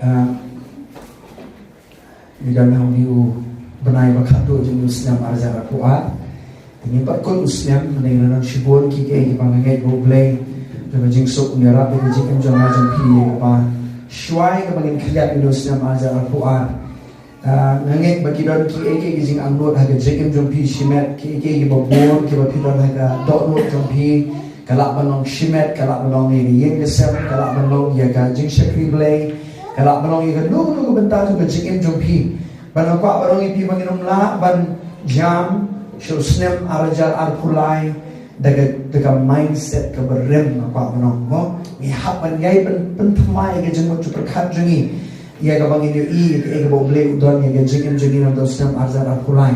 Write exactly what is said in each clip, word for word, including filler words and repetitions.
Ah, ngi don ha une u bnai ba khatduh jong u snem ar hajar arphew ar. Te ngim pat kut u snem, hynrei ngi don shibun kiei kiei kiba nga ngeit ba U Blei u la jingsuk, u ïarap ïa ka jingim jong nga jong phi ïa kaba shuwa ïa kaba ngin khlieh ïa une u snem ar hajar arphew ar. Ah, nga ngeit ba ki don kiei kiei ki jingangnud ha ka jingim jong phi shimet, kiei kiei kiba bun kiba phi don ha ka dohnud jong phi. Ka lah ban long shimet, ka lah ban long ïa ka ïing ka sem, ka lah ban long ïa ka jingshakri Blei, ka lah ban long ïa kano kano ka bynta jong ka jingim jong phi. Bad nga kwah ban ong ïa phi ba ngin ym lah ban jam sha u snem ar hajar arphew lai da ka, da ka mindset kaba rim, nga kwah ban ong, mo. Ngi hap ban ïai pyn, pynthymmai ïa ka jingmut jingpyrkhat jong ngi ïa kaba ngin ïohi ïa kaei kaba U Blei u don ïa ka jingim jong ngi na u snem ar hajar arphew lai.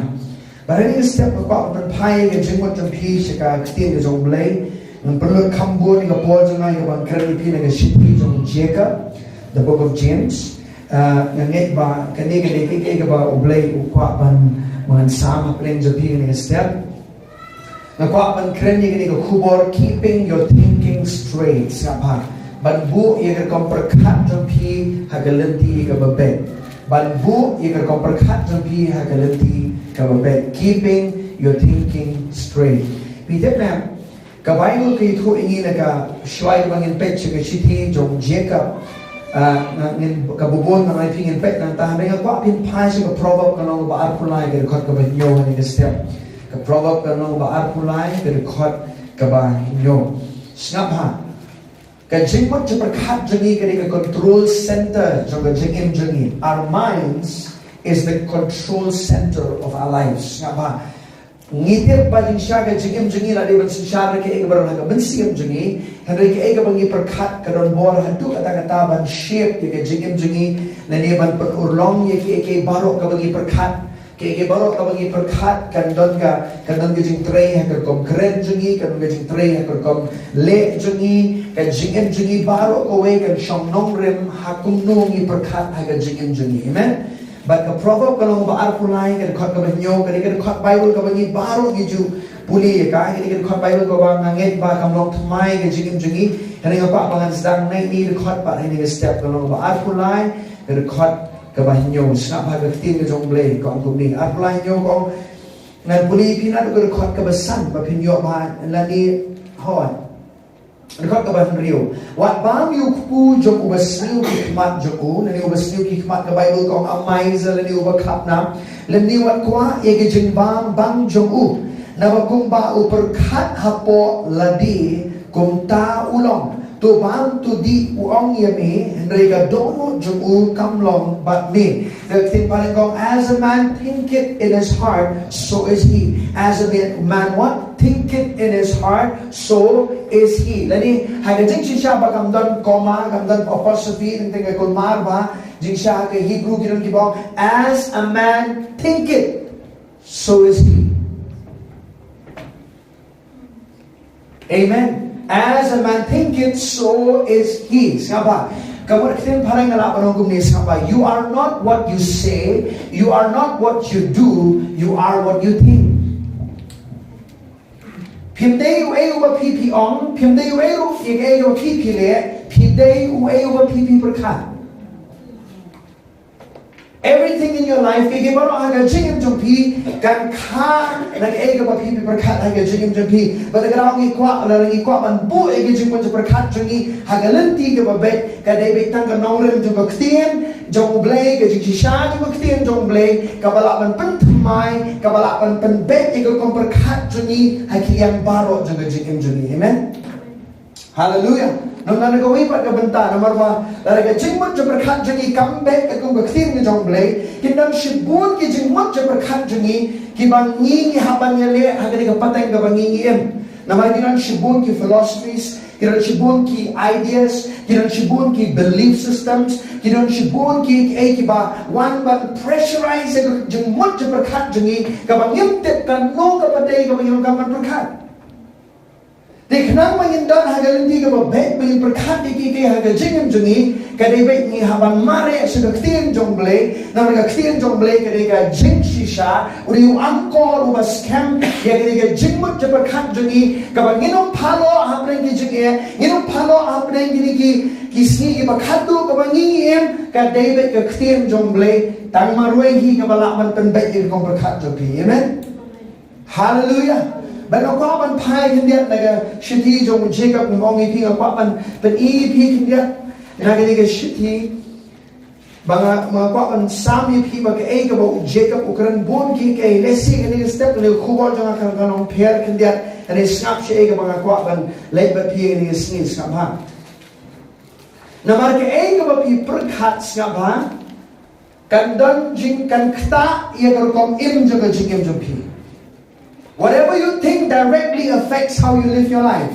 Bad ha kane ka step nga kwah ban pynphai ïa ka jingmut jong phi sha ka ktien ka jong U Blei. Ngan pynlut kham bun ïa ka por jong nga ïa kaban kren ïa phi na ka shithi jong u Jakob, the book of James. Ah, nga ngeit ba kane ka dei kaei kaei kaba U Blei u kwah ban, ba ngan sam hapdeng jong phi ha kane ka step. Nga kwah ban kren ïa kane ka khubor, keeping your thinking straight. Sngap bha. Ban buh ïa ka rukom pyrkhat jong phi ha ka lynti kaba beit. Ban buh ïa ka rukom pyrkhat jong phi ha ka lynti kaba beit. Keeping your thinking straight. Phi tip ne, ka Baibl ka ïathuh ïa ngi na ka, shuwa ba ngin peit sha ka shithi jong u Jakob. Ah, nga, ngin, kaba bun nga ai phi ngin peit nangta, hynrei nga kwah phin phai sha ka Proverb ka lynnong ba arphew lai ka dkhot kaba hynñiew ha kane ka step. Ka Proverb ka lynnong ba arphew lai ka dkhot kaba hynñiew. Sngap bha. Ka jingmut jingpyrkhat jong ngi ka dei ka control center jong ka jingim jong ngi. Our minds is the control center of our lives. Sngap bha. Ngi tip ba jingshisha ka jingim jong ngi la dei ban synshar da kaei kaba don ha ka mynsiem jong ngi. Hynrei kaei kaba ngi pyrkhat ka don bor haduh katta katta ban shape ïa ka jingim jong ngi, lane ban pynurlong ïa kaei kaei baroh kaba ngi pyrkhat. Kaei kaei baroh kaba ngi pyrkhat kan don ka, kan don ka jingtrei ha ka rukom kren jong ngi, kan don ka jingtrei ha ka rukom leh jong ngi, ka jingim jong ngi baroh kawei kan shong nongrim ha kumno ngi pyrkhat ha ka jingim jong ngi. Amen. Bad ka Proverb ka lynnong ba arphew lai ka dkhot kaba hynñiew, ka dei ka dkhot Baibl kaba ngi baroh ngi ju pule ïa ka, ka dei ka dkhot Baibl kaba nga ngeit ba kam long thymmai ka jingim jong ngi. Hynrei nga kwah ba ngan sdang na kane ka dkhot pat ha kane ka step, ka lynnong ba arphew lai ka dkhot kaba hynñiew. Sngap bha ka ktien ka jong U Blei ka ong kumne. Arphew lai hynñiew ka ong, ngan pule ïa phi naduh ka dkhot kaba san ba phin ïoh bha lane, hooid, dkhot kaba hynriew. Wat bam ïa u kpu jong uba sniew ki khmat jong u, lane uba sniew ki khmat, ka Baibl ka ong a miser, lane uba khapnam, lane wat kwah ïa ka jingbam bang jong u. Naba kumba u pyrkhat hapoh lade, kumta u long. To bam to dih u ong ïa me, hynrei ka dohnud jong u kam long bad me. Ka ktien phareng ka ong, as a man thinketh in his heart, so is he. As a man, man what? Thinketh in his heart, so is he. Lane ha ka jingshisha ba kam don comma, kam don apostrophe, teng teng ka kulmar bha, jingshisha ha ka Hebrew ki don kiba ong, as a man thinketh, so is he. Amen. As a man thinketh, so is he. Sngap bha. Ka mut ka ktien phareng ka lah ban ong kumne, sngap bha. You are not what you say, you are not what you do, you are what you think. Phim dei uei uba phi phi ong, phim dei uei ruh ïa kaei uba phi phi leh, phi dei uei uba phi phi pyrkhat. Everything in your life, kaei kaei baroh ha ka jingim jong phi kan kha na kaei kaba phi phi pyrkhat ha ka jingim jong phi. Bad lada ngi kwah, lada ngi kwah ban buh ïa ka jingmut jingpyrkhat jong ngi ha ka lynti kaba beit, ka dei beit tang ka nongrim jong ka ktien jong U Blei, ka jingshisha jong ka ktien jong U Blei, kaba lah ban pynthymmai, kaba lah ban pynbeit ïa ka rukom pyrkhat jong ngi ha ki liang baroh jong ka jingim jong ngi. Amen. Haleluya. Nangta na kawei pat ka bynta, namar ba lada ka jingmut jingpyrkhat jong ngi kam beit katkum ka ktien ka jong U Blei, kin don shibun ki jingmut jingpyrkhat jong ngi kiba ngi, ngi hap ban ïaleh ha kane ka pateng kaba ngi, ngi im. Namar ki don shibun ki philosophies, ki don shibun ki ideas, ki don shibun ki belief systems, ki don shibun ki, ki, eh, kiba wan ban pressurize ïa ka jingmut jingpyrkhat jong ngi, kaba ngim tip kano kaba dei kaba ngi donkam ban pyrkhat. Te khnang ba ngin don ha ka lynti kaba beit ba ngin pyrkhat ïa kiei kiei ha ka jingim jong ngi, ka dei beit ngi hap ban mareh sha ka ktien jong U Blei, namar ka ktien jong U Blei ka dei ka jingshisha, u dei u angkor uba skhem ïa kane ka jingmut jingpyrkhat jong ngi, kaba ngin ym phah noh hapdeng ki jingeh, ngin ym phah noh hapdeng kine ki, ki sngi kiba khatduh kaba ngi im, ka dei beit ka ktien jong U Blei, tang marwei hi kaba lah ban pynbeit ïa ka jingpyrkhat jong phi. Amen. Haleluya. Bad nga kwah ban phai khyndiat na ka shithi jong u Jacob, nga ong ïa phi, nga kwah ban pyni ïa phi khyndiat na kane ka shithi. Ba nga, nga kwah ban sam ïa phi ba kaei kaba u Jacob u kren bun kiei kiei. Lehse kane ka step, kane ka khubor jong nga kan, kan long pher khyndiat. Kane sngap shaei kaba nga kwah ban leit bad phi kane ka sngi, sngap bha. Namar kaei kaba phi pyrkhat, sngap bha, kan don jing, kan ktah ïa ka rukom im jong ka jingim jong phi. Whatever you think directly affects how you live your life.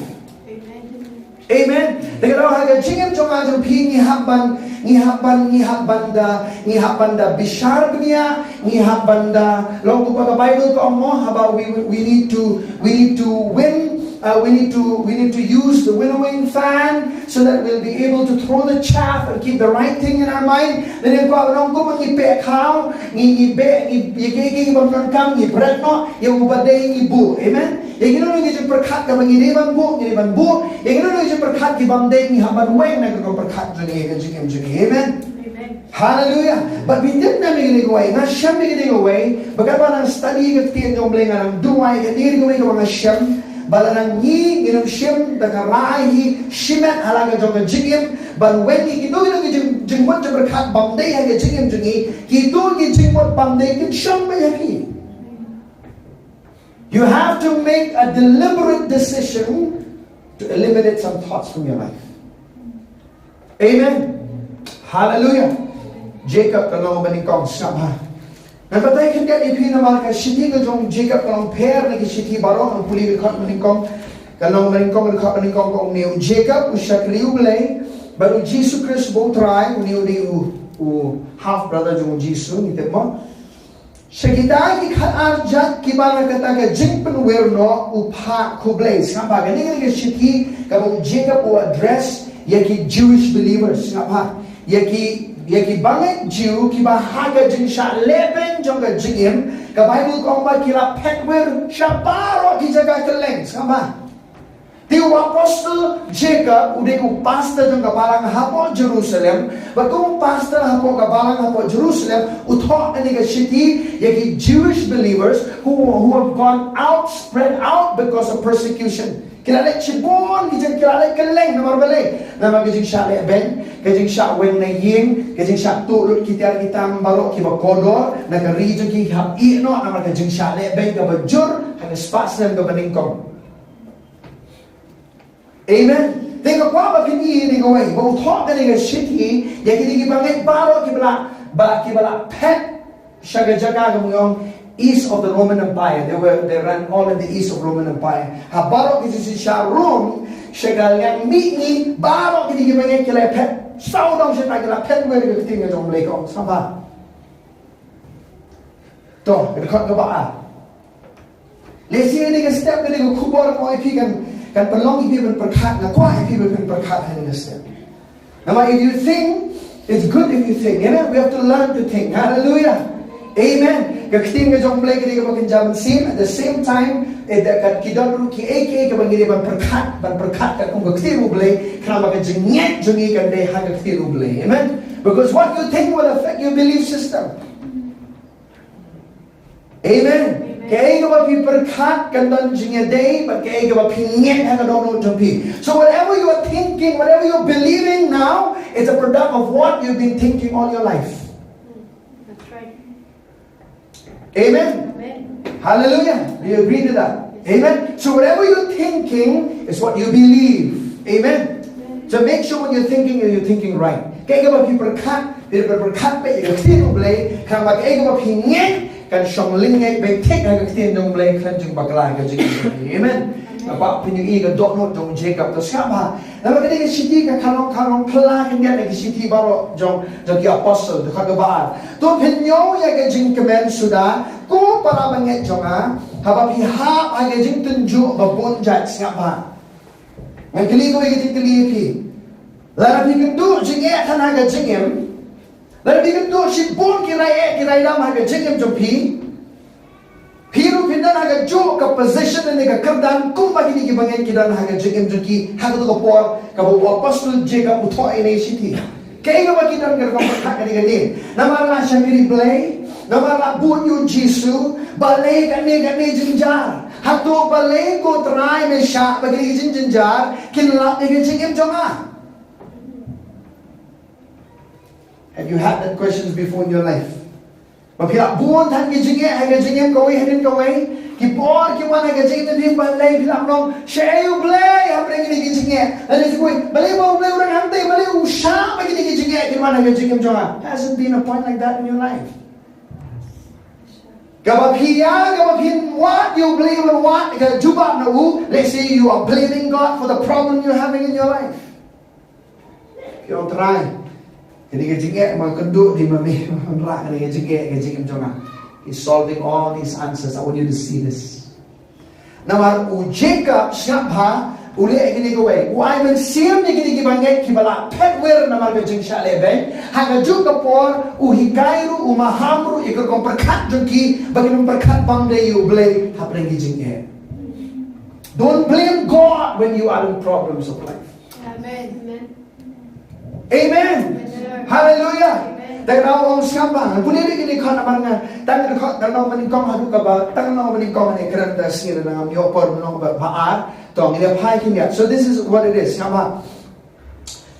Amen. Te ka daw ha ka jingim jong nga jong phi ngi hap ban, ngi hap ban, ngi hap ban da, ngi hap ban da bishar bniah, ngi hap ban da, long kumba ka Bible ka ong mo, haba we, we need to, we need to win, uh, we need to, we need to use the winnowing fan so that we'll be able to throw the chaff and keep the right thing in our mind. Lane kwah ban ong kumba ngi peh khaw, ngi, ngi beh, ngi, ïa kiei kiei bym donkam ngi bret noh, ïa uba dei ngi buh. Amen. Ïa kino kino ki jingpyrkhat kaba ngi dei ban buh, ngi dei ban buh. Ïa kino kino ki jingpyrkhat ki bym dei, ngi hap ban weng na ka jingpyrkhat jong ngi, ka jingim jong ngi. Amen. Amen. Haleluya. Bad phi tip ne em ïa kane kawei, nga shem ïa kane kawei, ba katba nang study ka ktien jong U Blei nga nang duwai, kane ïa kane kawei kaba nga shem, ba lada ngi, ngin ym shim da ka rai hi shimet ha la ka jong ka jingim ban weng ïa kino kino ki jing, jingmut jingpyrkhat bym dei ha ka jingim jong ngi, kito ki jingmut bym dei kin shong beit ha phi. You have to make a deliberate decision to eliminate some thoughts from your life. Amen. Hallelujah. Jacob ka long ba nyngkong, sngap bha. Ngan batai khyndiat ïa phi namar ka shithi ka jong Jacob ka long pher na ki shithi baroh, ngan pule lyngkot ba nyngkong. Ka long ba nyngkong, lyngkot ba nyngkong ka ong ne, u Jacob u shakri U Blei bad U Jisu Khrist ba U Trai, une u dei u, u half brother jong U Jisu, ngi tip mo. Sha kita ki khatar jait kiba na kata ka jingpynwir noh u phah khublei. Sngap bha, kane ka dei ka shithi kaba u Jacob u address ïa ki Jewish believers. Sngap bha, ïa ki, ïa ki bangeit Jiw kiba ha ka jingshah lehbeiñ jong ka jingim, ka Bible ka ong ba ki la phet wir sha baroh ki jaka kylleng. Sngap bha. Te u apostol Jacob u dei u pastor jong ka balang hapoh Jerusalem, bad kum u pastor hapoh ka balang hapoh Jerusalem u thoh kane ka shithi ïa ki Jewish believers who, who have gone out, spread out because of persecution. Ki la leit shibun ki jing, ki la leit kylleng namar balei? Namar ka jingshah lehbeiñ, ka jingshah weng na ïing, ka jingshah tuh lut ki tiar ki tam baroh kiba kordor na ka ri jong ki, hap ïeh noh namar ka jingshah lehbeiñ kaba jur ha ka spah snem kaba nyngkong. Amen. Te nga kwah ba phin i ïa kane kawei, ba u thoh kane ka shithi ïa kine ki bangeit baroh kiba la, ba kiba la phet sha ka jaka kaba ngi ong east of the Roman Empire. They were, they ran all in the east of Roman Empire. Ha baroh ki jingshisha Rome, sha ka liang mihngi, baroh kine ki bangeit ki la phet. Saw dong shata ki la phet, wei ka ktien ka jong U Blei ka ong, sngap bha. To, ka dkhot kaba ar. Lehse ïa kane ka step, kane ka khubor, nga ong ïa phi kan, kan pynlong ïa phi ban pyrkhat, nga kwah ïa phi ban pyrkhat ha kane ka step. Namar if you think, it's good if you think. Amen. We have to learn to think. Hallelujah. Amen. Ka ktien ka jong U Blei ka dei kaba kynja mynsiem, at the same time, eh, da ka, ki don ruh kiei kiei kaba ngi dei ban pyrkhat, ban pyrkhat katkum ka ktien U Blei, khnang ba ka jingngeit jong ngi kan dei ha ka ktien U Blei. Amen. Because what you think will affect your belief system. Amen. Kaei kaba phi pyrkhat kan don jingïadei bad kaei kaba phi ngeit ha ka dohnud jong phi. So whatever you are thinking, whatever you're believing now, it's a product of what you've been thinking all your life. That's right. Amen. Amen. Hallelujah. Do you agree to that? Yes. Amen. So whatever you're thinking is what you believe. Amen. Amen. So make sure when you're thinking, you're thinking right. Kaei kaba phi pyrkhat, phi pyrkhat beit ïa ka ktien U Blei, khnang ba kaei kaba phi ngeit kan shong lyngngait beit thik ha ka ktien jong U Blei, khlem jingbakla ha ka jingim. Amen. Nga kwah phin ïohi ïa ka dohnud jong u Jacob, to sngap bha. Namar kane ka shithi ka, ka long, ka long phylla khyndiat na ki shithi baroh jong, jong ki apostle, dkhot kaba ar. To phin ñiew ïa ka jingkmen suda, ko para bangeit jong nga, haba phi hap ha ka jingtynjuh ba bun jait, sngap bha. Ngan kylli kawei ka jingkylli ïa phi. Lada phi kynduh jingeh than ha ka jingim, lada phi kynduh shibun ki rai eh ki rai lam ha ka jingim jong phi, phi ruh phin don ha kajuh ka position ne ka kyrdan kumba kine ki bangeit ki don ha ka jingim jong ki ha kato ka por kaba u Apostol Jacob u thoh ïa kine ki shithi. Kaei kaba ki don ka rukom pyrkhat kane kane. Namar la shakri Blei, namar la bud ïa u Jisu, balei kane kane jynjar. Hato balei ko Trai me shah ba kine ki jynjar kin lap ïa ka jingim jong nga? Have you had that questions before in your life? Ba phi la bun than ki jingeh ha ka jingim kawei hadien kawei. Ki por ki wan ha ka jingim jong phi, balei phi la ong shaei U Blei hapdeng kine ki jingeh. Lane shu ong balei ba U Blei u dang hangtei, balei u shah ba kine ki jingeh kin wan ha ka jingim jong nga. Hasn't been a point like that in your life? Kaba phi ïa, kaba phi wad ïa U Blei, ban wad ka jubab na u, let's say you are blaming God for the problem you're having in your life. Phi ong Trai, kane ka jingeh ma kynduh di ma me, ma rah kane ka jingeh ka jingim jong nga. He's solving all these answers. I want you to see this. Namar u Jacob sngap bha, u leh kine kawei. U ai mynsiem ïa kine ki bangeit kiba la phet wir namar ka jingshah lehbeiñ. Ha kajuh ka por u hikai ruh, u maham ruh ïa ka rukom pyrkhat jong ki ba kin pyrkhat bym dei ïa U Blei hapdeng ki jingeh. Don't blame God when you are in problems of life. Amen. Amen. Amen. Hallelujah. Amen. Tang nang ong sngap bha. Pule dei kine khot namar nga. Tang kine khot tang nang ba nyngkong haduh kaba, tang nang ba nyngkong ne kren da sngi da ngam ïoh por nang ba ba ar. To ngin ïa phai kin ïa. So this is what it is. Sngap bha.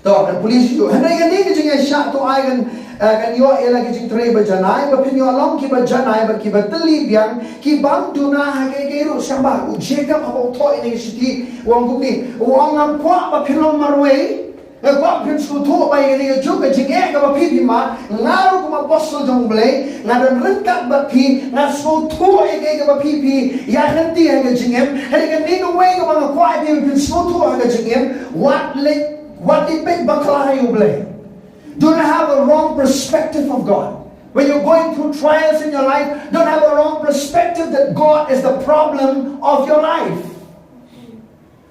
To kan pule shuh. Hynrei kane ka jingïashah to ai kan, eh, kan ïoh ïa la ka jingtrei ba janai, ba phin ïoh long kiba janai bad kiba tylli biang, ki bym duna ha kaei kaei ruh. Sngap bha. U Jacob haba u thoh ïa kane ka shithi u ong kumne. U ong ngam kwah ba phin long marwei. Nga kwah phin sngewthuh ba ïa kane kajuh ka jingeh kaba phi phi mad, nga ruh kum u apostol jong U Blei, nga don ryngkat bad phi, nga sngewthuh ïa kaei kaba phi phi ïaid lynti ha ka jingim. Hynrei kane kawei kaba nga kwah ïa phi phin sngewthuh ha ka jingim, wat leit, wat leit peit bakla ha U Blei. Don't have a wrong perspective of God. When you're going through trials in your life, don't have a wrong perspective that God is the problem of your life.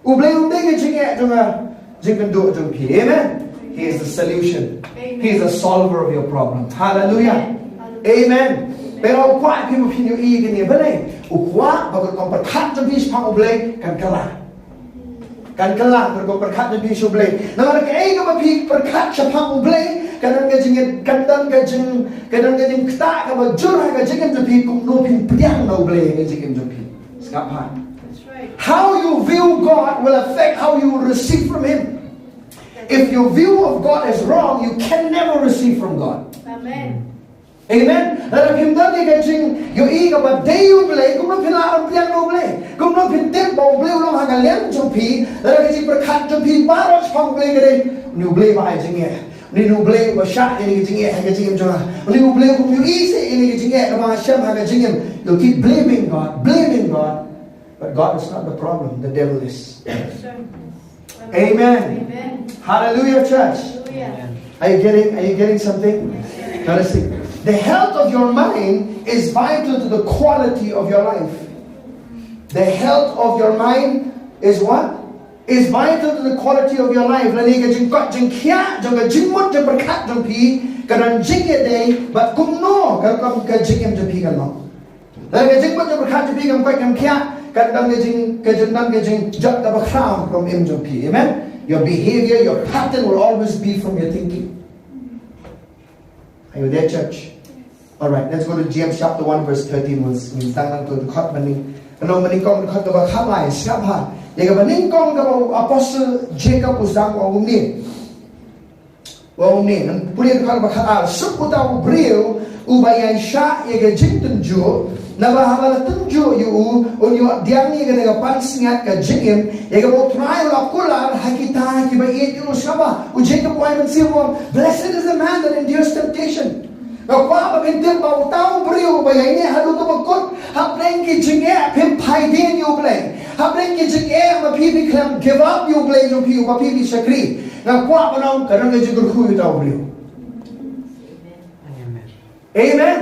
U Blei um dei ka jingeh jong nga, jingkynduh jong phi. Amen. He is the solution. Amen. He is the solver of your problem. Hallelujah. Amen. Amen. Pero u kwah phi ba phin ïohi kane balei? U kwah ba ka rukom pyrkhat jong phi shaphang U Blei kan kylla. Kan kylla ka rukom pyrkhat jong phi sha U Blei. Namar kaei kaba phi pyrkhat shaphang U Blei, kan don ka jing, kan don ka jing, kan don ka jingktah kaba jur ha ka jingim jong phi kumno phin pdiang na U Blei ha ka jingim jong phi. Sngap bha. That's right. How you view God will affect how you will receive from Him. If your view of God is wrong, you can never receive from God. Amen. Amen. Lada phim don ïa ka jingïohi kaba dei ïa U Blei, kumno phin lah ban pdiang na U Blei? Kumno phin tip ba U Blei u long ha ka liang jong phi? Lada ka jingpyrkhat jong phi baroh shaphang U Blei ka dei, une U Blei ba ai jingeh. Une U Blei ba shah ïa kane ka jingeh ha ka jingim jong nga. Une U Blei um ïohi seh ïa kane ka jingeh kaba nga shem ha ka jingim. You'll keep blaming God, blaming God. But God is not the problem, the devil is. Amen. Amen. Hallelujah, church. Hallelujah. Are you getting, are you getting something? Now listen. The health of your mind is vital to the quality of your life. The health of your mind is what? Is vital to the quality of your life. Lane ka jingkoit jingkhiah jong ka jingmut jingpyrkhat jong phi ka don jingïadei bad kumno ka rukom ka jingim jong phi kan long. Lada ka jingmut jingpyrkhat jong phi kam koit kam khiah, kan don ka jing, ka jing, don ka jingjot kaba khraw ha ka rukom im jong phi. Amen. Your behavior, your pattern will always be from your thinking. Are you there, church? All right, let's go to James chapter one verse thirteen. We'll, we'll start nang to the khot ba nyng, ka long ba nyngkong, ka khot kaba khatlai, sngap bha. Ïa kaba nyngkong kaba u Apostle Jacob u sdang, u ong kumne. U ong kumne, ngan pule ka khot ba khatar. Suk uta u briew uba ïaishah ïa ka jingtynjuh, naba haba la tynjuh ïa u, un ïoh pdiang ïa kata ka pansngiat ka jingim ïa kaba U Trai u la kular ha kita kiba ïeit ïa u. Sngap bha, u Jacob u ai mynsiem, u ong, "Blessed is the man that endures temptation." Nga kwah ba phin tip ba uta u briew uba ïaineh haduh kaba kut hapdeng ki jingeh, phim phai dien ïa U Blei. Hapdeng ki jingeh ba phi phi khlem give up ïa U Blei jong phi uba phi phi shakri, nga kwah ban ong ka don ka jingkyrkhu ïa uta u briew. Amen. Amen.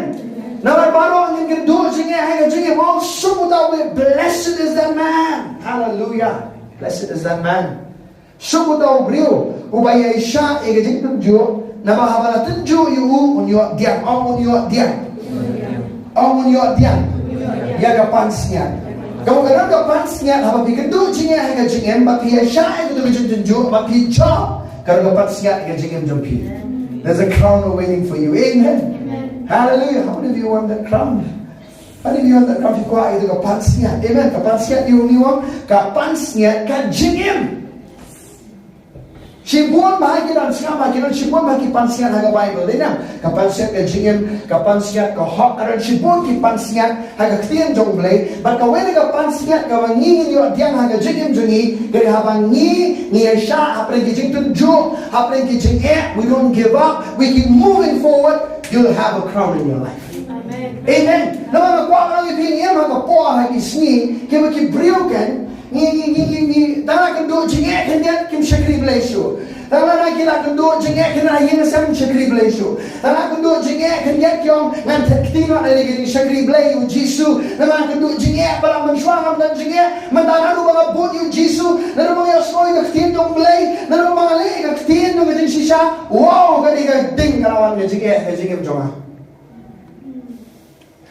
Namar baroh ngin kynduh jingeh ha ka jingim, ong suk uta u briew, "Blessed is that man." Hallelujah. Blessed is that man. Suk uta u briew uba ïaishah ïa ka jingtynjuh, namar haba la tynjuh ïa u, un ïoh diang, ong un ïoh diang. Ong un ïoh diang ïa ka pansngiat. Ka mut ka don ka pansngiat haba phi kynduh jingeh ha ka jingim, ba phi ïaishah ïa ka jingtynjuh, ba phi jop, ka don ka pansngiat ïa ka jingim jong phi. There's a crown waiting for you. Amen. Hallelujah. How many of you want that crown? Phi kwah ïa ka pansngiat. Amen. Ka pansngiat, ïa u, ïa u, ka pansngiat ka jingim. Shibun bha ki don, sngap bha, ki don shibun bha ki pansngiat ha ka Baibl. Dei na ka pansngiat ka jingim, ka pansngiat ka hok, ka don shibun ki pansngiat ha ka ktien jong U Blei. Bad kawei na ka pansngiat kaba ngi ngin ïoh diang ha ka jingim jong ngi, ka dei haba ngi, ngi ïaishah hapdeng ki jingtynjuh, hapdeng ki jingeh, we don't give up, we keep moving forward. You'll have a crown in your life. Amen. Amen. Namar nga kwah ban ong ïa phi, ngi ïa, ha ka por, ha ki sngi, kiba ki briew kan, ngi, ngi, ngi, ngi, ngi, tang la kynduh jingeh khyndiat kim shakri Blei shuh. Tang la, na ki la kynduh jingeh khyndiat ha ïing ha sem, shakri Blei shuh. Tang la kynduh jingeh khyndiat ki ong ngan thep kti noh na ka jingshakri Blei ïa U Jisu. Namar la kynduh jingeh, ba la mynshuwa ngam don jingeh, mynta naduh ba nga bud ïa U Jisu, naduh ba nga ïohsngew ïa ka ktien jong U Blei, naduh ba nga leh ïa ka ktien jong ka jingshisha. Wow, ka dei ka ding ka la wan ka jingeh ha ka jingim jong nga.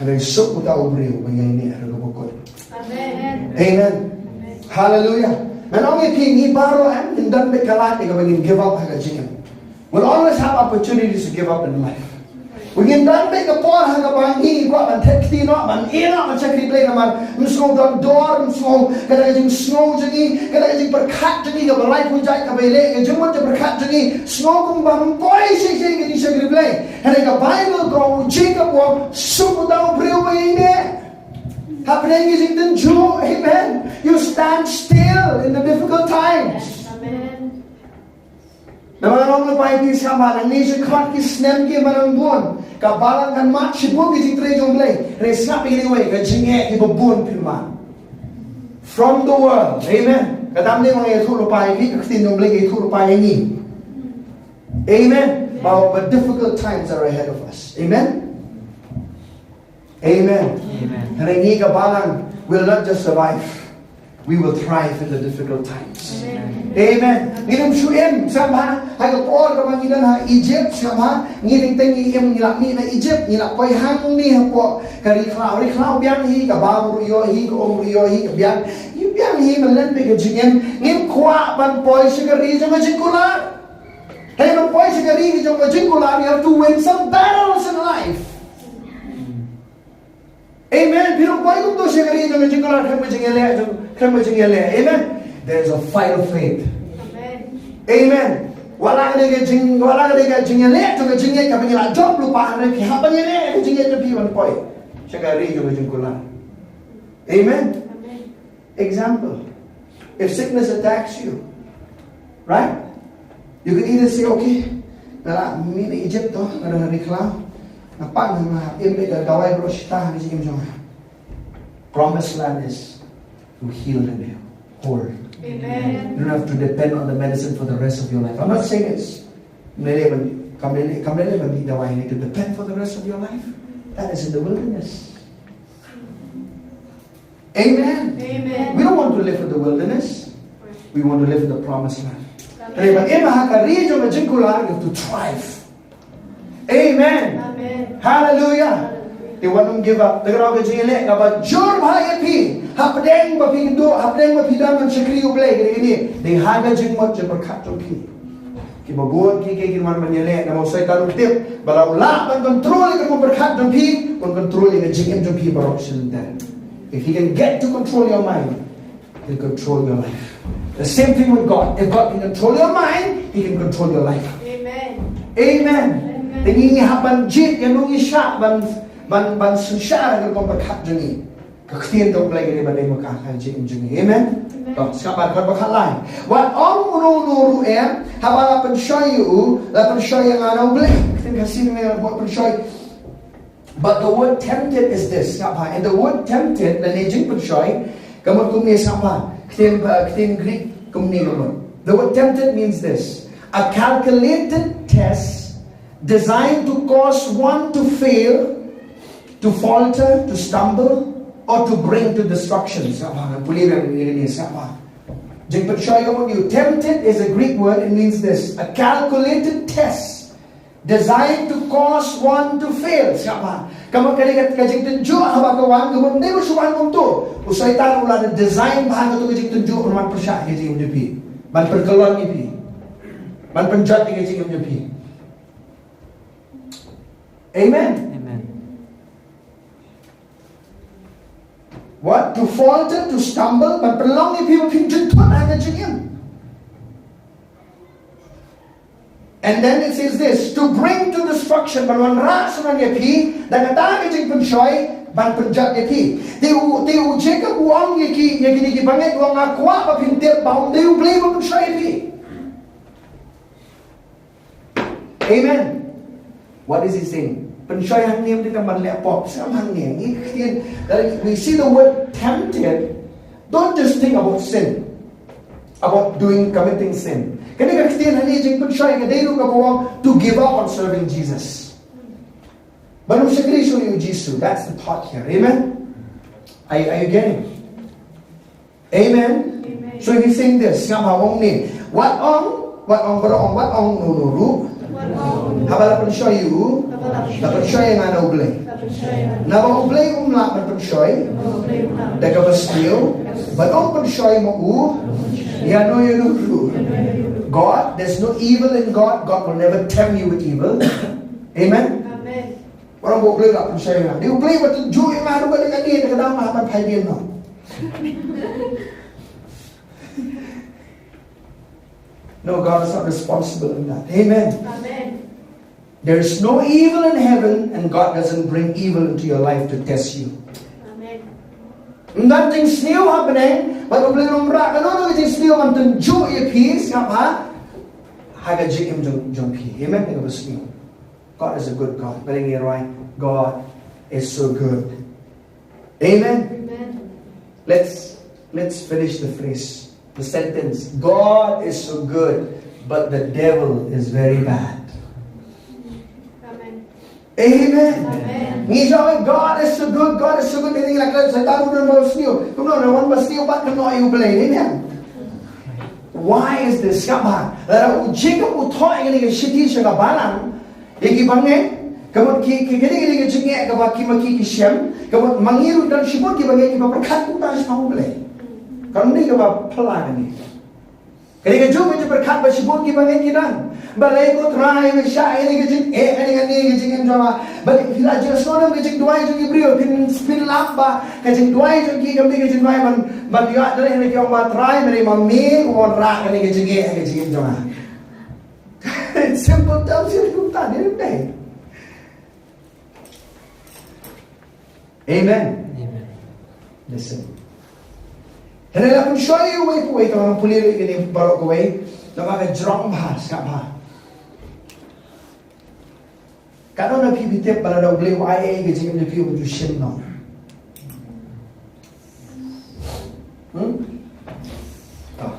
Hynrei suk uta u briew uba ïaineh ruh kaba kut. Amen. Amen. Hallelujah. Ngan ong ïa phi, ngi baroh, em, ngin don beit ka lad ïa kaba ngin give up ha ka jingim. We'll always have opportunities to give up in life. Ngin don beit ka por ha kaba ngi kwah ban thep kti noh, ban ïeh noh, ban shakri Blei, namar ym sngew don dor, ym sngew, ka da ka jingsngew jong ngi, ka da ka jingpyrkhat jong ngi kaba lai phew jait, kaba ïaleh ka jingmut jingpyrkhat jong ngi, sngew kumba ym poi shisha ka jingshakri Blei. Hynrei ka Baibl ka ong, u Jakob u ong, suk uta u briew uba ïaineh hapdeng ki jingtynjuh. Amen. You stand still in the difficult times. Amen. Namar nga ong lypa ïa phi, sngap bha, nangne shakhmat ki snem kiba nang bun, ka balang kan mad shibun ki jingtrei jong U Blei. Hynrei sngap ïa kawei, ka jingeh kiba bun phin mad. From the world. Amen. Ka dang ne ma nga ïathuh lypa ïa phi, ka ktien jong U Blei ka ïathuh lypa ïa ngi. Amen. But, but difficult times are ahead of us. Amen. Amen. Amen. Hynrei ngi ka balang will not just survive. We will thrive in the difficult times. Amen. Amen. Ngin ym shu im, sngap bha, ha ka por kaba ngi don ha Egypt, sngap bha, ngi dang teng ngi im, ngi la mih na Egypt, ngi la poi hangne hapoh ka ri khlaw, ri khlaw biang hi, ka bam ruh ïoh hi, ka um ruh ïoh hi, ka biang, ngi biang hi, mynleit beit ka jingim, ngim kwah ban poi sha ka ri jong ka jingkular. Hynrei ban poi sha ka ri jong ka jingkular, you have to win some battles in life. Amen. Phi ruh poi kumto sha ka ri jong ka jingkular, khlem ka jingïaleh, jong, khlem ka jingïaleh. Amen. There is a fight of faith. Amen. Amen. Wat la ka dei ka jing, wat la ka dei ka jingïaleh jong ka jingngeit kaba ngi la jop lypa, hynrei phi hap ban ïaleh ka jingngeit jong phi ban poi sha ka ri jong ka jingkular. Amen. Amen. Example, if sickness attacks you, right? You can either say, "Okay, nga la mih na Egypt to, nga don ha ri khlaw, nga pang, nga im beit da ka dawai baroh shi katta ha ka jingim jong nga." Promised land is to heal and be whole. Amen. You don't have to depend on the medicine for the rest of your life. I'm not saying it's, kam lei lei ban, kam lei lei, kam lei lei ban mih dawai, you need to depend for the rest of your life. That is in the wilderness. Amen. Amen. We don't want to live in the wilderness. We want to live in the promised land. Amen. Hynrei ban im ha ka ri jong ka jingkular, you have to thrive. Amen. Amen. Hallelujah. Hallelujah. Te wat nym give up. Te ka dei ka jingïaleh kaba jur bha ïa phi. Hapdeng ba phi duh, hapdeng ba phi dang shakri U Blei, ka dei kane. Dei ha ka jingmut jingpyrkhat jong phi. Kiba bun ki, ki, kin wan ban ïaleh, namar u Soitan u tip ba lada u lah ban control ïa ka jingpyrkhat jong phi, un control ïa ka jingim jong phi baroh shi lynter. If he can get to control your mind, he can control your life. The same thing with God. If God can control your mind, he can control your life. Amen. Amen. Amen. Te ngi, ngi hap ban jied ïa kano ngi shah ban, ban, ban synshar ha ka jingpyrkhat jong ngi. Ka ktien jong U Blei ka dei ban dei mynta ha ka jingim jong ngi. Amen. Amen. To, sngap bha, khat ba khatlai. Wat ong uno uno ruh, eh, haba la pynshoi ïa u, la pynshoi ïa nga na U Blei. Ktien Khasi ngi ong pynshoi. But the word tempted is this. Sngap bha. And the word tempted, lane jingpynshoi, ka mut kumne, sngap bha. Ktien, uh, ktien Greek kumne ka mut. The word tempted means this: a calculated test designed to cause one to fail, to falter, to stumble, or to bring to destruction. Sngap bha, ngan pule biang ïa kane, sngap bha. Jingpynshoi ka mut ïa u, tempted is a Greek word, it means this, a calculated test designed to cause one to fail. Sngap bha. Ka mut ka dei ka, ka jingtynjuh haba ka wan, ka mut ym dei ba shu wan kumto. U Soitan u la design bha kato ka jingtynjuh ban pyrshah ïa ka jingim jong phi, ban pynkyllon ïa phi, ban pynjot ïa ka jingim jong phi. Amen. Amen. What? To falter, to stumble, ban pynlong ïa phi ba phin jynthut ha ka jingim. And then it says this, to bring to destruction, ban wanrah shuh ïa phi da kata ka jingpynshoi, ban pynjot ïa phi. Te u, te u Jakob u ong ïa ki, ïa kine ki bangeit, u ong, nga kwah ba phin tip ba ym dei U Blei uba pynshoi ïa phi. Amen. What is he saying? Pynshoi hangne ym dei tang ban leh pop. Sngap hangne. Ngi ktien, uh, we see the word tempted. Don't just think about sin, about doing, committing sin. Kane ka ktien hangne, jingpynshoi, ka dei ruh kaba ong to give up on serving Jesus. Ban ym shakri shuh ïa u Jisu. That's the thought here. Amen. Are, are you getting? Amen. Amen. So he's saying this, sngap ha ong ne. Wat ong, wat ong, baroh ong, wat ong, no, no, ruh. Wat ong. Haba la pynshoi ïa u, haba la pynshoi, la pynshoi ïa nga na U Blei. La pynshoi ïa nga. Naba U Blei um lah ban pynshoi, naba U Blei um lah, da kaba sniew, bad um pynshoi ma u ïano ïano ruh. God, there's no evil in God. God will never tempt you with evil. Amen. Amen. Baroh ba U Blei u la pynshoi ïa nga. Dei U Blei uba tynjuh ïa nga ruh, ka dei kane, da ka dang nga hap ban phai biang noh. No, God is not responsible in that. Amen. Amen. There is no evil in heaven, and God doesn't bring evil into your life to test you. Amen. Ym don jingsniew ha bneng bad U Blei um rah kano kano ka jingsniew ban tynjuh ïa phi, sngap ha, ha ka jingim jong, jong phi. Amen. Ka ba sniew. God is a good God. Balei ngi rwai, God is so good. Amen. Amen. Let's, let's finish the phrase, the sentence. God is so good, but the devil is very bad. Amen. Amen. Amen. Ngi ong, God is so good, God is so good. Ngi la kren, Soitan u don ba sniew. Kumno, u don ba sniew bad kumno ïa U Blei, amen. Why is this? Sngap bha. Lada u Jakob u thoh ïa kane ka shithi sha ka balang, ïa ki bangeit, ka mut ki, ki, kine, kine ki jingeh kaba ki ma ki ki shem, ka mut ma ngi ruh don shibun ki bangeit kiba pyrkhat kumta shaphang U Blei. Kam dei kaba phylla kane. Kane kajuh ka jingpyrkhat ba shibun ki bangeit ki don. Balei ko Trai me shah ïa kane ka jingeh, kane, kane ka jingeh jong nga. Balei phi la jingsngewthuh ka jingduwai jong ki briew, phin, phin lap ba ka jingduwai jong ki kam dei ka jingduwai ban, ban ïa, da lei ki ong ba Trai me dei ma me u wanrah kane ka jingeh ha ka jingim jong nga. Simple terms, ïa kumta, dei ne em? Amen. Amen. Listen. Te la pynshoi uwei pa uwei, te ngan pule ïa kine baroh kawei. Namar ka jrong bha, sngap bha. Katno na phi phi tip ba lada U Blei u ai ei ei ka jingim na phi, u ju shim noh? Hmm? Ah.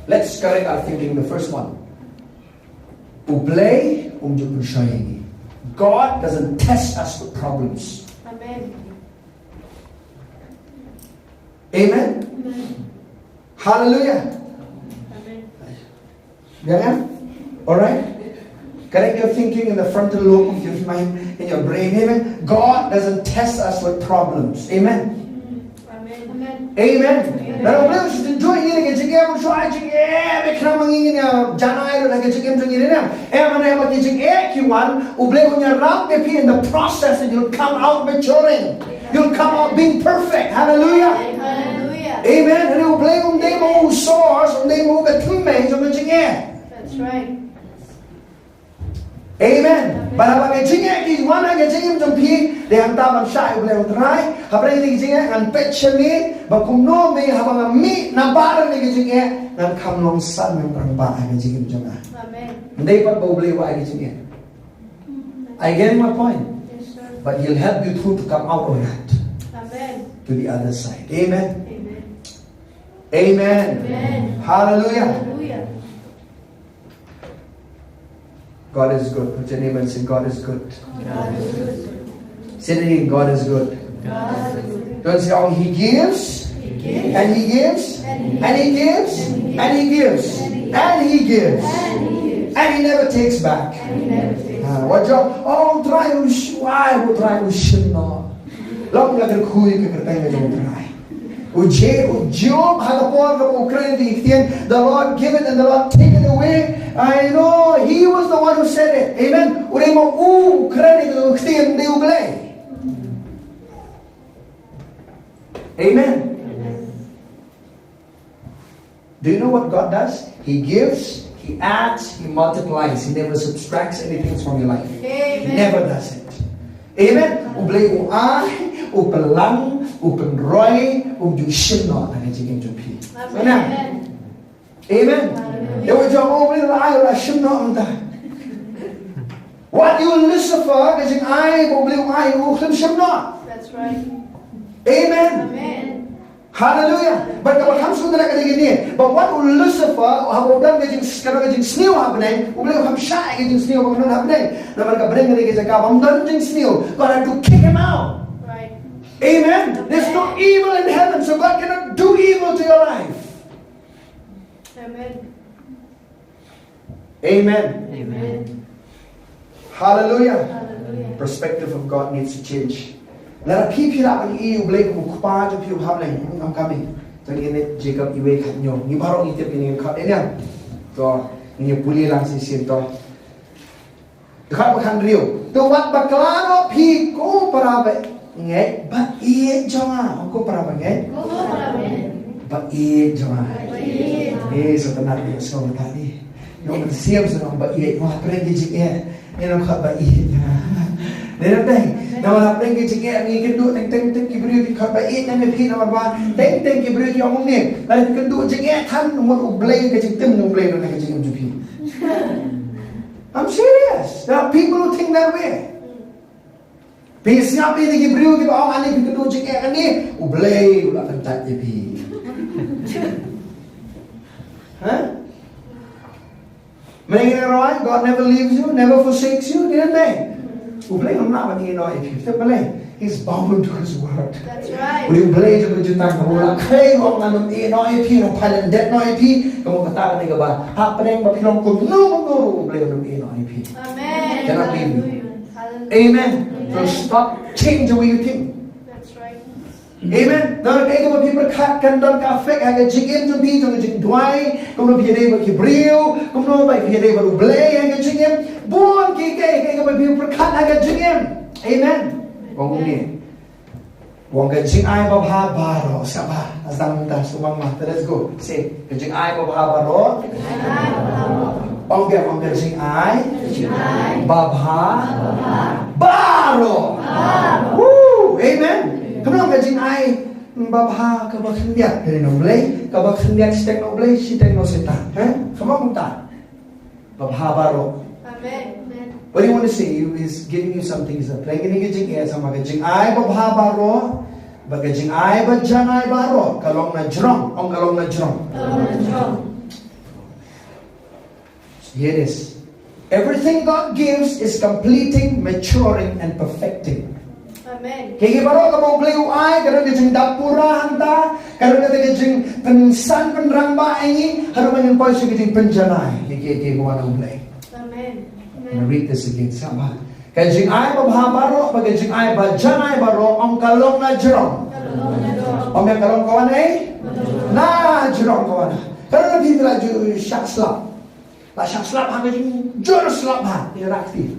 Let's correct our thinking, the first one. U Blei um ju pynshoi ïa ngi. God doesn't test us with problems. Amen. Amen. Amen. Hallelujah. Amen. Jangan? Alright? Correct your thinking in the frontal lobe of your mind, in your brain. Amen. God doesn't test us with problems. Amen. Amen. Amen. Lada U Blei u shu tynjuh ïa ngi da ka jingeh, u shu ai jingeh ba khnang ma ngi ngin ïa janai lut ha ka jingim jong ngi, ne em? Em, hynrei haba ki jingeh ki wan, U Blei un ïarap ïa phi in the process, and you'll come out maturing. You'll come out being perfect. Hallelujah. Hallelujah. Amen. Hynrei U Blei um dei ma u source, um dei ma u ka thymmei jong ka jingeh. That's right. Amen. Bad haba ka jingeh ka wan ha ka jingim jong phi, dei hangta ban shah ïa U Blei, U Trai, hapdeng kane ka jingeh ngan peit sha me, ba kumno me, haba nga mih na bar kane ka jingeh, ngan kham long san, ngan rangbah ha ka jingim jong nga. Amen. Ym dei pat ba U Blei u ai ka jingeh. I get my point. Yes, sir. But he'll help you through to come out of that. Amen. To the other side. Amen. Amen. Amen. Amen. Hallelujah. Hallelujah. God is good. Put your neighbor and say, "God is good." God is good. Say it again, "God is good." God is good. Don't say, "Oh, he gives." He And he gives, and he gives, and he gives, and he gives, and he never takes back. Ah, wat jong, oh, u Trai u shu ai, u Trai u shim noh. Long la kyrkhu ïa ka kyrteng jong u Trai. U Je, u Job, ha ka por kaba u kren ïa ka ktien, the Lord give it and the Lord take it away. I know he was the one who said it. Amen. U dei ma u kren ïa ka ktien, dei U Blei. Amen. Do you know what God does? He gives, He adds, He multiplies. He never subtracts anything from your life. He never does it. Amen. U Blei u ai, u pynlang, u pynroi, um ju shim noh na ka jingim jong phi. Amen. Amen. Ïa wat jong U Blei la ai, la shim noh mynta. Wat ïa u Lucifer, ka jingai ba U Blei u ai, u khlem shim noh. That's right. Amen. Amen. Hallelujah. Bad kaba kham sngewtynnat ka dei kane. Ba wat u Lucifer, haba u don ka jing, ka don ka jingsniew ha bneng, U Blei u kham shah ka jingsniew ba ka don ha bneng. Namar ka bneng ka dei ka jaka bym don jingsniew. God had to kick him out. Right. Amen. There's no evil in heaven, so God cannot do evil to your life. Amen. Amen. Amen. Hallelujah. Hallelujah. Perspective of God needs to change. Lada phi, phi lah ban ïohi U Blei kum u kpa jong phi uba ha bneng, ngam kame. Tang ine Jakob iwei khat hynñiew. Ngi baroh ngi tip ine, ngin khot ine. To, ngin ïa pule lang shisien to. Dkhot ba khathynriew. To wat bakla noh phi ko para bangeit ba ïeit jong nga. Ko para bangeit ba ïeit jong nga. Eh, sa tnat ïa sngewbha tadi. Ngi mynsiem sa nong ba ïeit, ngi hap pyrshah ki jingeh. Ngi nong khot ba ïeit jong nga. Dei nong dei. Ngi hap pyrshah ki jingeh, ngi kynduh teng teng teng ki briew ki khot ba ïeit na phi, namar ba teng teng ki briew ki ong ne. Lada kynduh jingeh than, mut U Blei, ka jingtim U Blei na ka jingim jong phi. I'm serious. There are people who think that way. Phi sngap ïa ki briew kiba ong, ani phi kynduh jingeh kane, U Blei u la kyntait ïa phi. Ha? Mynta ngi ong, God never leaves you, never forsakes you, dei nong dei. U Blei um lah ban ïehnoh ïa phi. Te balei? He's bound to his word. That's right. U Blei jong ka jutang, ka la khlei, u ong ngan ym ïehnoh ïa phi, ngan ym pyndet noh ïa phi. Ka mut kata ka dei kaba hapdeng ba phi long kumno kumno ruh, U Blei um ïehnoh ïa phi. Amen. Cannot leave you. Hallelujah. Amen. So stop, change the way you think. That's right. Amen. Namar kaei kaba phi pyrkhat kan don ka effect ha ka jingim jong phi, jong ka jingduwai, kumno phi ïadei bad ki briew, kumno ba phi ïadei bad U Blei ha ka jingim. Bun kiei kiei, kaei kaba phi pyrkhat ha ka jingim. Amen. Ong kumne. Ong ka jingai babha baroh, sa ba. As dang mynta, sngewbha ma, let's go. Say, ka jingai babha baroh. Ong ka, ong ka jingai babha baroh. Woo! Amen. Kumno ka jingai babha, kaba khyndiat, ka dei na U Blei, kaba khyndiat shiteng na U Blei, shiteng na u Soitan. Ha? Kumno mynta? Babha baroh. Amen. What do you want to say? He is giving you something. He's playing in the jingeh, sa ma ka jingai babha baroh, bad ka jingai bajanai baroh, ka long na jrong, ong ka long na jrong. Ka long na jrong. Here it is. Everything God gives is completing, maturing, and perfecting. Amen. Kiei kiei baroh kaba U Blei u ai, ka don ka jingdap pura hangta, ka don kata ka jingpynsan pynrangbah ïa ngi, haduh ba ngin poi sha ka jingpynjanai. Kiei kiei kiei ba wan na U Blei. Amen. I'm gonna read this again, sa ma. Ka jingai babha baroh, bad ka jingai bajanai baroh, ong ka long na jrong. Ka long na jrong. Ong ïa ka long ka wan ei? Na jrong ka wan. Ka don phi la ju shah slap. La shah slap ha ka jingjur slap ha, ïa rak ti.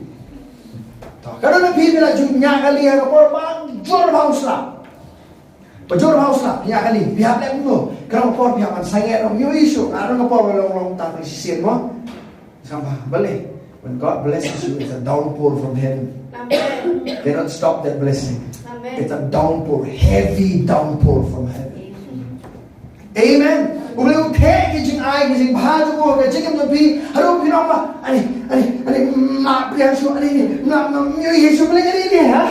To, ka don phi la ju ñiah kali ha ka por ba jur bha u slap. Ba jur bha u slap, ñiah kali, phi hap leh kumno? Ka don ka por phi hap ban sangeh, ong ïohi shuh, ka don ka por ba long long tang shisien mo. Sngewbha, balei? When God blesses you, it's a downpour from heaven. Amen. Cannot stop that blessing. Amen. It's a downpour, heavy downpour from heaven. Amen. U Blei u theh ki jingai, ki jingbha jong u ha ka jingim jong phi. Haduh phi ong ba, ani, ani, ani, ma phi ïa shu, ani, ani, ma, ma, ïa shu, balei ani, ani, ha?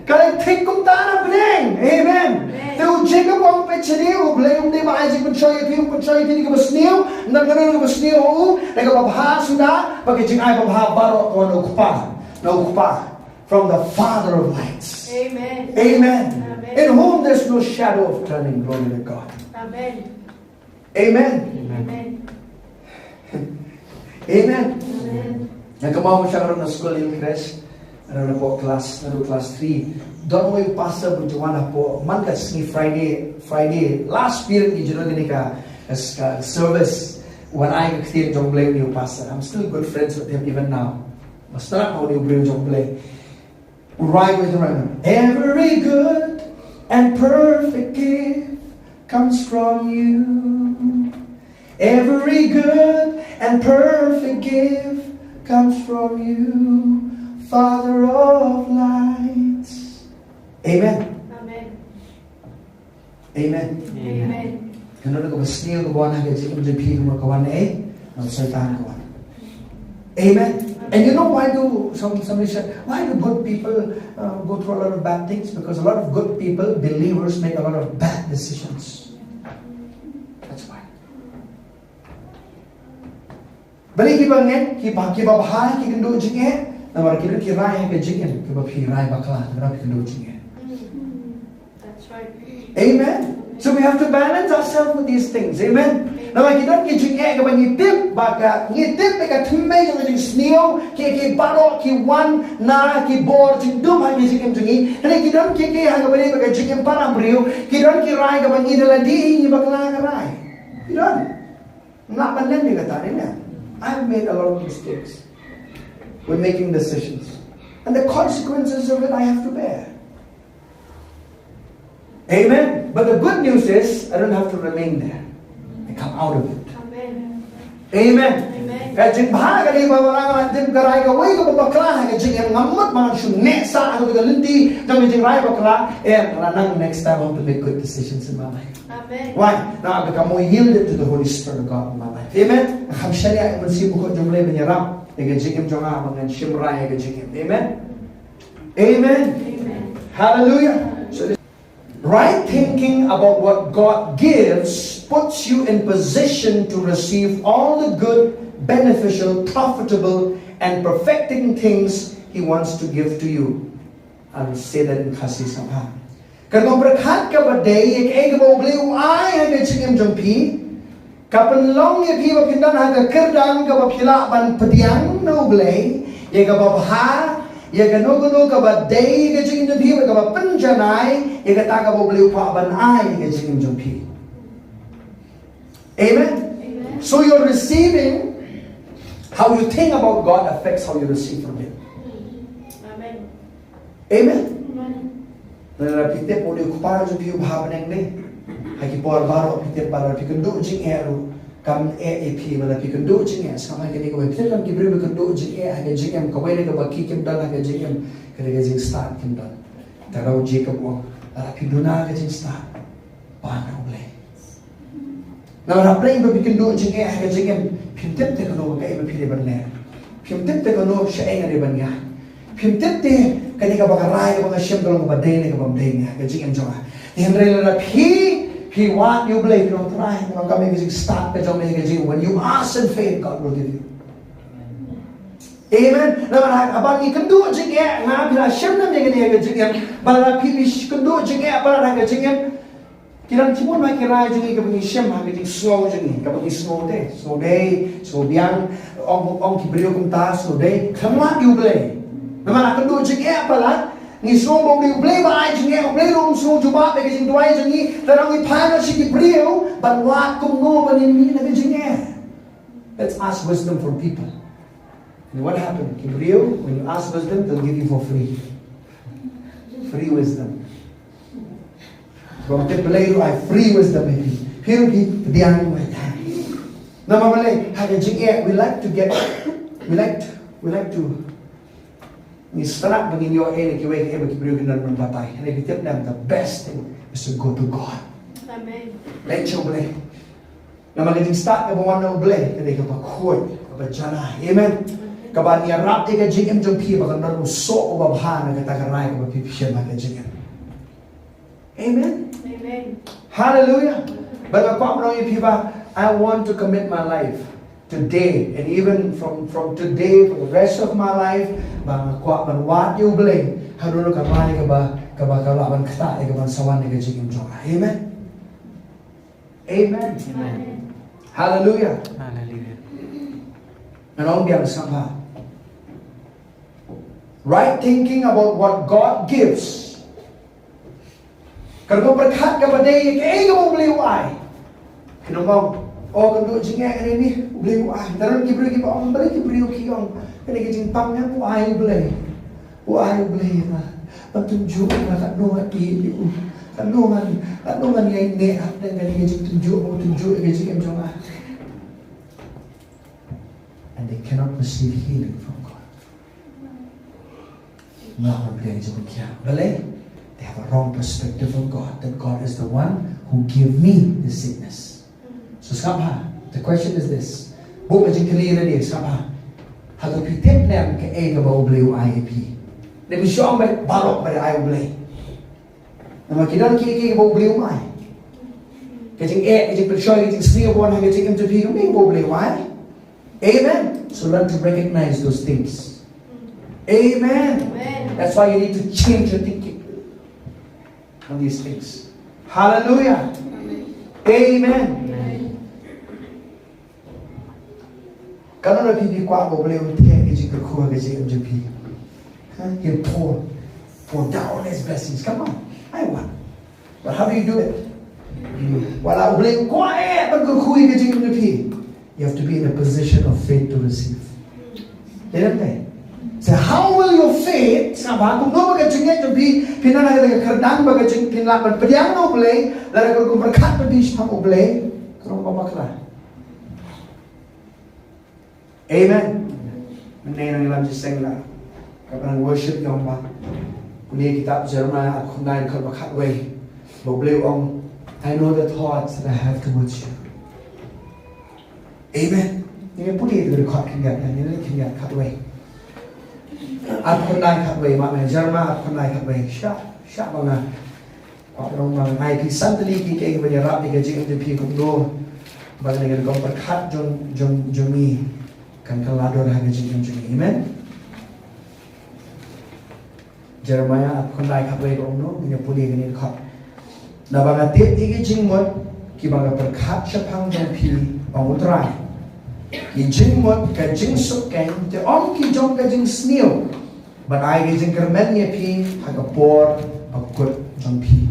Ka la thik kumta na bneng. Amen. Te u Jakob u ong, peit shane, U Blei um dei ba ai jingpynshoi ïa phi, um pynshoi ïa phi da kaba sniew, ym don kano kaba sniew ha u, da kaba bha suda, ba ka jingai babha baroh ka wan na u Kpa, na u Kpa. From the Father of lights. Amen. Amen. Amen. In whom there's no shadow of turning. Glory to God. Amen. Amen. Amen. Amen. Amen. Nga kynmaw mynshwa nga don ha skul Hillcrest, nga don hapoh klas, nga don klas three. Don uwei u pastor ba u ju wan hapoh, man ka sngi Friday, Friday, last period ngi ju don kane ka, ka, ka service. Wan ai ka ktien jong U Blei une u pastor. I'm still good friends with him even now. Pastor, how do you bring jong U Blei? Right with him. Every good and perfect gift comes from you. Every good and perfect gift comes from you, Father of lights. Amen. Amen. Amen. Amen. Kano na ka basngi ka wan ha ka jingim jong phi ka wan eh, na Satan ka wan. Amen. And you know why do some somebody said, why do good people uh, go through a lot of bad things? Because a lot of good people, believers, make a lot of bad decisions. That's why. Bad kiba ngeit, kiba kiba bha, ki kynduh jingeh, namar ki don ki rai ha ka jingim, kiba phi rai bakla, kiba phi kynduh jingeh. Mm. That's right. Amen. So we have to balance ourselves with these things. Amen. Namar ki don ki jingeh kaba ngi tip ba ka ngi tip ba ka thymmei jong ka jingsniew ki ki baroh ki wan na ki bor jingdum ha ki jingim jong ngi. Hynrei ki don ki ki ha kaba dei ba ka jingim para briew. Ki don ki rai kaba ngi da lade ngi bakla ka rai. Ki don. Nga ban len ïa kata, amen. I've made a lot of mistakes when making decisions. And the consequences of it I have to bear. Amen. But the good news is, I don't have to remain there. I come out of it. Amen. Amen. Amen. Ka jingbha ka dei ba nga la dim ka rai kawei kaba bakla ha ka jingim, ngam mut ba ngan shu neh sah ha ka lynti jong ka jingrai bakla. Em, nga la nang next time I want to make good decisions in my life. Amen. Why? Now I become more yielded to the Holy Spirit of God in my life. Amen. Nga kham shaniah ïa u Mynsiem Bakhuid jong U Blei ban ïarap ïa ka jingim jong nga, ban ngan shim rai ïa ka jingim. Amen. Amen. Amen. Hallelujah. So this right thinking about what God gives puts you in position to receive all the good, beneficial, profitable, and perfecting things He wants to give to you. I'll say that in Khasi somehow. Ka nongpyrkhat kaba dei ïa kaei kaba U Blei u ai ha ka jingim jong phi, ka pynlong ïa phi ba phin don ha ka kyrdan kaba phi lah ban pdiang na U Blei ïa kaba bha, ïa kano kano kaba dei ïa ka jingim jong phi, ïa kaba pynjanai ïa kata kaba U Blei u kwah ban ai ïa ka jingim jong phi. Amen. Amen. So you're receiving, how you think about God affects how you receive from Him. Amen. Amen. Amen. Lada phi tip ba u dei u Kpa jong phi uba ha bneng ne, ha ki por baroh phi tip ba lada phi kynduh jingeh ruh kam eh ïa phi, lada phi kynduh jingeh. Sngap ha kane kawei, phi tip don ki briew ba kynduh jingeh ha ka jingim, kawei na kaba ki kim don ha ka jingim ka dei ka jingstad kim don. Te u Jakob u ong, lada phi duna ka jingstad, pan na U Blei. Namar hapdeng ba phi kynduh jingeh ha ka jingim, phim tip te kano kaei ba phi dei ban leh. Phim tip te kano shaei nga dei ban ïaid. Phim tip te kane kaba nga rai, kaba nga shim ka long kaba dei ne kabym dei ne ha ka jingim jong nga. Hynrei lada phi, phi wad ïa U Blei, phi ong Trai, nga ong kam ïa ka jingstad ka jong me ha ka jingim. When you ask in faith, God will give you. Amen. Namar haba ngi kynduh jingeh, nga phi la shim ne em ïa kane ha ka jingim. Ba lada phi, phi kynduh jingeh palat ha ka jingim, ki don shibun ki rai jong ngi kaba ngi shim ha ka jingsngew jong ngi, kaba ngi sngew te, sngew dei, sngew biang, ong, ong ki briew kumta, sngew dei, khlem wad ïa U Blei. Namar la kynduh jingeh palat, ngi sngew ba U Blei, U Blei ba ai jingeh, U Blei ruh um sngew jubab ïa ka jingduwai jong ngi, te ngi phai noh sha ki briew ban wad kumno ban ïamih na ka jingeh. Let's ask wisdom from people. And what happened? Ki briew, when you ask wisdom, they'll give you for free. Free wisdom. Ba u tip Blei ruh ai free wisdom ïa phi. Phi ruh phi pdiang ïa u. Namar balei, ha ka jingeh, we like to get, we like to, we like to, ngi sngewthuh ba ngin ïoh ei na kiwei kiei ba ki briew kin don ban batai. Hynrei phi tip ne em, the best thing is to go to God. Amen. Leit sha U Blei. Namar ka jingstad kaba wan na U Blei ka dei kaba khuid, kaba janai. Amen. Kaba ngi ïarap ïa ka jingim jong phi ba kan don u soh uba bha na kata ka rai kaba phi shim ha ka jingim. Amen. Amen. Hallelujah. Ba nga kwah ban ong ïa phi ba, I want to commit my life today and even from, from today for the rest of my life, ba nga kwah ban wad ïa U Blei ha kano kano ka rai kaba, kaba ka lah ban ktah ïa ka ban sa wan ïa ka jingim jong nga. Amen. Amen. Hallelujah. Hallelujah. Ngan ong biang sngap bha. Right thinking about what God gives. Kaba pyrkhat kaba dei ïa kaei kaba U Blei u ai. Kynmaw, oh, kan duh jingeh ïa kane, U Blei u ai. Te don ki briew kiba ong, balei ki briew ki ong, kane ka jingpang ïa U ai U Blei. U ai U Blei ïa nga ban tynjuh ïa nga, katno ngan ïeit ïa u, katno ngan, katno ngan ïaineh hapdeng kane ka jingtynjuh, ban tynjuh ïa ka jingim jong nga. And they cannot receive healing from God. Nga ong dei jong kia. Balei? They have a wrong perspective of God, that God is the one who give me the sickness. So sngap bha, the question is this. Bun ka jingkylli ïa lade, sngap bha. Hato phi tip ne em kaei kaba U Blei u ai ïa phi? Ne phi shu ong ba baroh ba ai U Blei. Namar ki don kiei kiei ba U Blei um ai. Ka jingeh, ka jingpynshoi, ka jingsniew ba wan ha ka jingim jong phi, kam dei ba U Blei um ai. Amen. So learn to recognize those things. Amen. Amen. That's why you need to change your thinking on these things. Hallelujah. Amen. Amen. Katno na phi phi kwah ba U Blei un theh ka jingkyrkhu ha ka jingim jong phi? Huh? He'll pour, pour down his blessings. Come on. I want. But how do you do it? Wat la U Blei u kwah eh ban kyrkhu ïa ka jingim jong phi, you have to be in a position of faith to receive. Dei ne em? So how will your faith, sngap bha, kumno ba ka jingngeit jong phi, phin nang ha kata ka kyrdan ba ka jing, phin lah ban pdiang na U Blei, lada ka rukom pyrkhat ba phi shaphang U Blei, ka rukom ba bakla. Amen. Mynne ngi lam jingïaseng la, kaba ngi worship ïa U Blei. Pule kitab Jeremiah arphew khyndai dkhot ba khatwei. Ba U Blei u ong, "I know the thoughts that I have towards you." Amen. Ngi pule ïa ka dkhot khyndiat, ngi leit khyndiat khatwei. Arphew khyndai khatwei, ma me Jeremiah arphew khyndai khatwei. Sha, sha ba nga Kwah ban ong ba ngan ai phi san tylli ki, kaei kaba ïarap ïa ka jingim jong phi kumno ba kane ka rukom pyrkhat jong, jong, jong ngi kan kylla dur ha ka jingim jong ngi. Amen. Jeremiah arphew khyndai khatwei ka ong kumno, ngin ïa pule kane ka dkhot. Naba nga tip ïa ki jingmut kiba nga pyrkhat shaphang jong phi, ong U Trai, ki jingmut ka jingsuk keiñ, te ym ki jong ka jingsniew. Ban ai ka jingkyrmen ïa phi ha ka por bakut jong phi.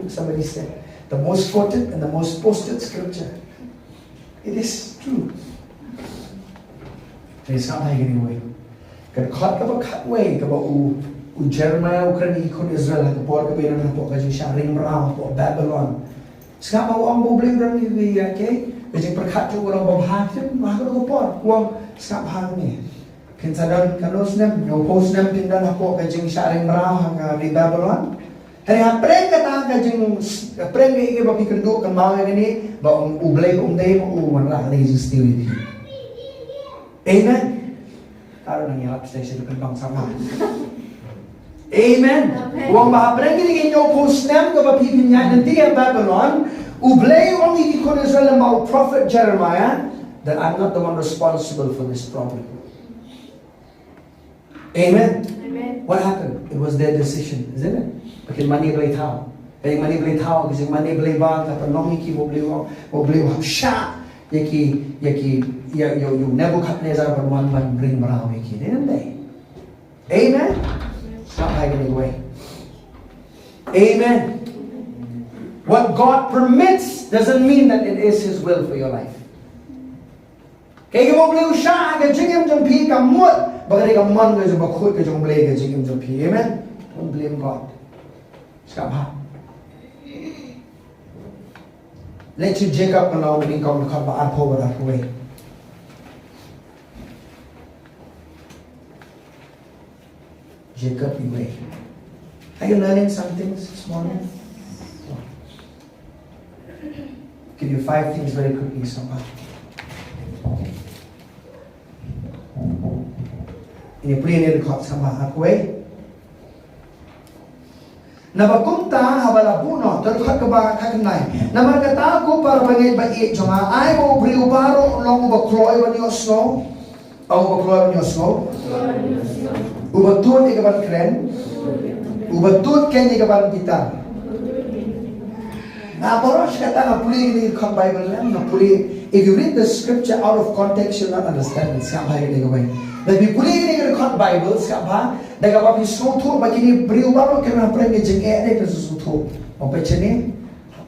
Somebody said, the most quoted and the most posted scripture. It is true. Te sngap ha kane kawei. Ka dkhot kaba khatwei kaba u, u Jeremiah u kren ïa ki khun Israel ha ka por kaba ïadon hapoh ka jingshah ring mraw hapoh Babylon. Sngap ba u ong ba U Blei u don ïa ka, ka jingpyrkhat jong u long ba bha, te ha kano ka por u ong, sngap ha kane. Phin sa don katno snem, hynñiewphew snem phin don hapoh ka jingshah ring mraw ha ka ri Babylon. Hynrei hapdeng kata ka jing, hapdeng kaei kaei ba phi kynduh kynmaw ïa kane, ba U Blei um dei ba u wanrah kane ka jingsniew ïa phi. Amen. Ka ruh nang ïalap station pynbang sama. Amen. Amen. U ong ba hapdeng kine ki hynñiewphew snem kaba phi phin ïaid lynti ha Babylon, U Blei u ong ïa ki khun Israel lyngba u prophet Jeremiah that I'm not the one responsible for this problem. Amen. Amen. What happened? It was their decision, isn't it? Ba kin mane blei thaw. Ka jingmane blei thaw, ka jingmane blei baal, ka pynlong ïa ki ba U Blei u, ba U Blei u hap shah ïa ki, ïa ki, ïa, ïa, ïa u Nebuchadnezzar ban wan ban ring mraw ïa ki. Dei ne ym dei? Amen. Sngap ha kane kawei. Amen. What God permits doesn't mean that it is His will for your life. Kaei kaba U Blei u shah ha ka jingim jong phi ka mut ba ka dei ka mon ka jong, bakhuid ka jong U Blei ha ka jingim jong phi. Amen. Don't blame God. Sngap ha. Leit sha Jakob, ka lynnong ba nyngkong, dkhot ba arphew bad arphew wei. Jacob Iwei. Are you learning something this morning? Give you five things very quickly, Samba. Ini puli ni record Samba hakwe. Naba kumta haba la buh noh, te dkhot kaba khatkhyndai. Namar kata ko para bangeit ba ïeit jong nga, ai ba u briew baroh long uba kloi ban ïohsngew. Ai uba kloi ban ïohsngew. Uba tut ïa kaban kren. Uba tut keiñ ïa kaban bitar. Nga baroh shi katta nga pule ïa kane ka dkhot Bible, nga pule. If you read the scripture out of context, you'll not understand it. Sngap bha ïa kane kawei. Lada phi pule ïa kane ka dkhot Bible, sngap bha, da kaba phi sngewthuh ba kine briew baroh ki wan pyrshah ïa ka jingeh, dei phi sngewthuh. Ong phi shane,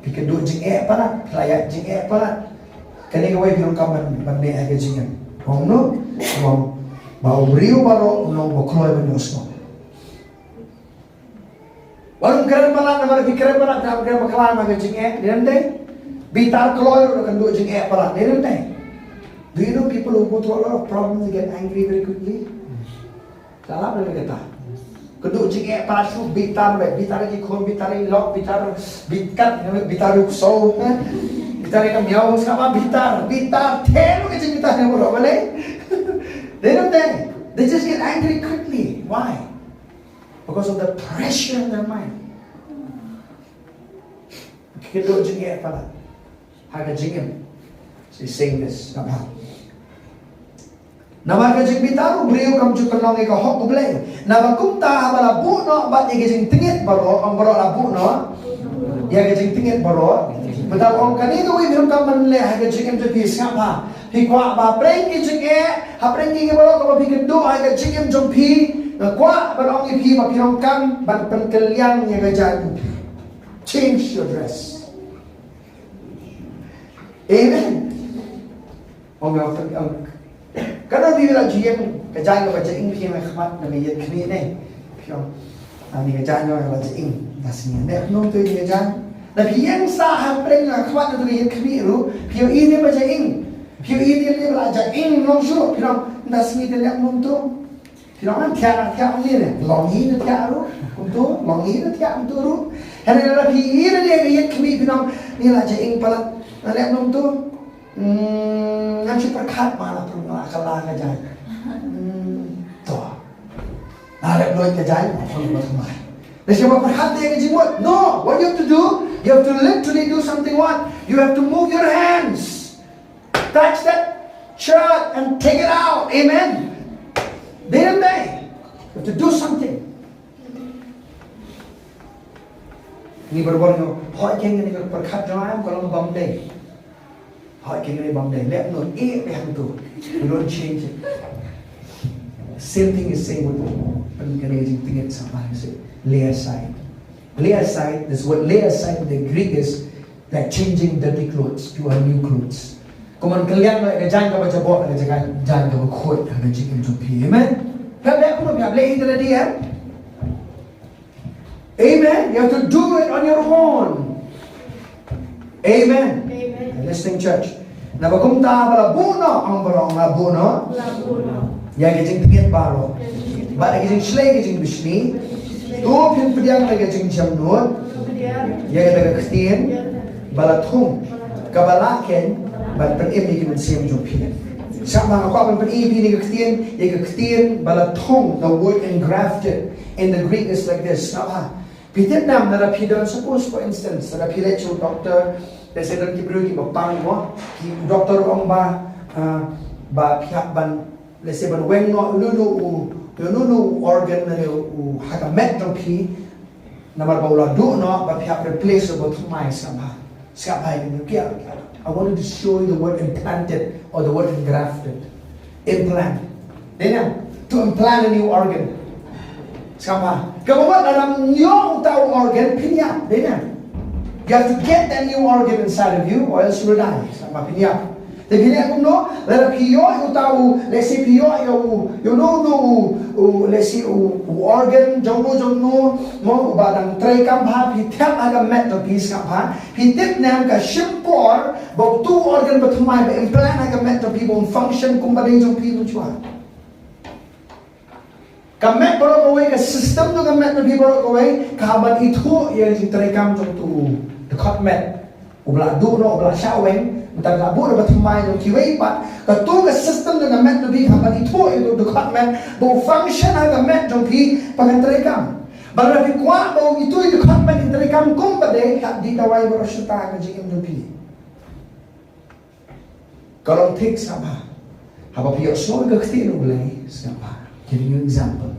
phi kynduh jingeh palat, phi la ïaid jingeh palat. Kane kawei phi donkam ban, ban leh ha ka jingim. Ong no, ong ba u briew baroh u long ba kloi ban ïohsngew. Wat nym kren palat, namar phi kren palat, phi kren bakla ha ka jingeh, dei ne em dei? Bitar kloi ruh da kynduh jingeh palat, dei ne em dei? Do you know people who go through a lot of problems, they get angry very quickly? Ka lap na kata. Kynduh jingeh palat shuh, bitar bha, bitar ïa ki khun, bitar ïa i lok, bitar, bitar, bitar ïa u ksew, eh? Bitar ïa ka miaw, sngap bha, bitar, bitar, te ruh ka jingbitar ne baroh, balei? Dei ne em dei? They just get angry quickly. Why? Because of the pressure in their mind. Ki kynduh jingeh palat ha ka jingim. She's saying this, namar, namar ka jingbitar u briew kam ju pynlong ïa ka hok U Blei. Naba kumta haba la buh noh bad ïa ka jingtngit baroh, ong baroh la buh noh ïa ka jingtngit baroh. Mynta ong kane kawei phi donkam ban leh ha ka jingim jong phi, sngap bha. Phi kwah ba hapdeng ki jingeh, hapdeng ki baroh kaba phi kynduh ha ka jingim jong phi, nga kwah ban ong ïa phi ba phi donkam ban pynkylliang ïa ka jaiñ jong phi. Change your dress. Amen. Ong nga, ong, ka don phi la ju ïeng ka jaiñ kaba jaing, phi ïeng ha khmat, na me ïeng khmih ne. Phi ong, ah, ne ka jaiñ kaba jaing. Da sngi ne nongtei ne ka jaiñ. Da phi ïeng sah hapdeng ha khmat, na me ïeng khmih ruh, phi ïohi ne ba jaing. Phi ïohi ne ba la jaing, long shuh, phi ong, da sngi te leh nongtei. Phi ong, ah, thiah, thiah ong ne, long hi ne thiah ruh kumto, long hi ne thiah kumto ruh. Hynrei lada phi ïohi ne ka ïeng khmih, phi ong, ne la jaing palat, nga leh nongtei. Hmm, ngan shu pyrkhat, ma la pyrkhat, la kylla ka jaiñ. Hmm, to. Nga leh bloit ka jaiñ, ma pyrkhat, ma thymmai. Lehse ba pyrkhat te ka jingmut. No, what you have to do, you have to literally do something. What? You have to move your hands. Touch that shirt and take it out. Amen. Dei ne em dei? You have to do something. Ngi barabor ngi hoi keng ngi ka pyrkhat jong nga em ka long bym dei. Hoi keng ngi bym dei. Leh noh, eh, eh, hangto. We don't change it. Same thing is same with, pyn, kane ka jingtngit, sngap bha, lay aside. Lay aside, this word lay aside in the Greek is like changing dirty clothes to a new clothes. Kumno kylliang ïa ka jaiñ kaba jaboh, ïa ka jaiñ, jaiñ kaba khuid ha ka jingim jong phi. Amen. Phi hap leh kumno, phi hap leh ïa ka lade, eh? Amen. You have to do it on your own. Amen. Amen. Listening church. Naba kumta ba la buh noh, ong baroh, la buh noh. La buh noh. Ïa ka jingtngit baroh. Ïa ka jingtngit. Bad ïa ka jingshlei ka jingbishni. To phin pdiang ïa ka jingjemnud. To pdiang. Ïa ka ktien ba la thung, kaba la khein ban pynim ïa ki mynsiem jong phi. Sngap bha, nga kwah ban pyni ïa phi ïa ka ktien, ïa ka ktien ba la thung, the word engrafted in the Greek is like this. Sngap bha. Phi tip ne em, lada phi don, suppose, for instance, lada phi leit sha u doctor, lehse don ki briew kiba pang mo, ki doctor u ong ba, ah, ba phi hap ban, lehse ban weng noh ïano ïano u, ïano ïano u organ lane u ha ka met jong phi, namar ba u la duh noh, ba phi hap replace, ba thymmai, sngap bha. Sngap bha ïa kane. Okay, I want to show you the word implanted or the word engrafted. Implant. Dei ne em? To implant a new organ. Sngap bha. Kaba mut lada ym ïoh uta u organ, phin ïap. Dei ne em? You have to get that new organ inside of you, or else you will die. Sngap bha, phin ïap. Te phi leh kumno, lada phi ïoh uta u, lehse phi ïoh ïa u, ïa uno uno u, u, lehse u, u organ jong uno jong uno, mo, uba dang treikam bha, phi thep ha ka met jong phi, sngap bha. Phi tip ne em, ka shim por ba uto u organ ba thymmai ba implant ha ka met jong phi ba un function kumba dei jong phi mynshuwa. Ka met baroh kawei, ka system jong ka met jong phi baroh kawei ka hap ban ithuh ïa ka jingtreikam jong uto u dkhot met. Uba la duh noh, uba la shah weng, mynta la buh da ba thymmai jong kiwei pat. Kato ka system jong ka met jong phi ka hap ban ithuh ïa uto u dkhot met ba u function ha ka met jong phi ba kan treikam. Ba lada phi kwah ba u, ito u dkhot met un treikam kumba dei, hap dih dawai baroh shi katta ha ka jingim jong phi. Ka long thik, sngap bha. Haba phi ïohsngew ïa ka ktien U Blei, sngap bha. Giving you example.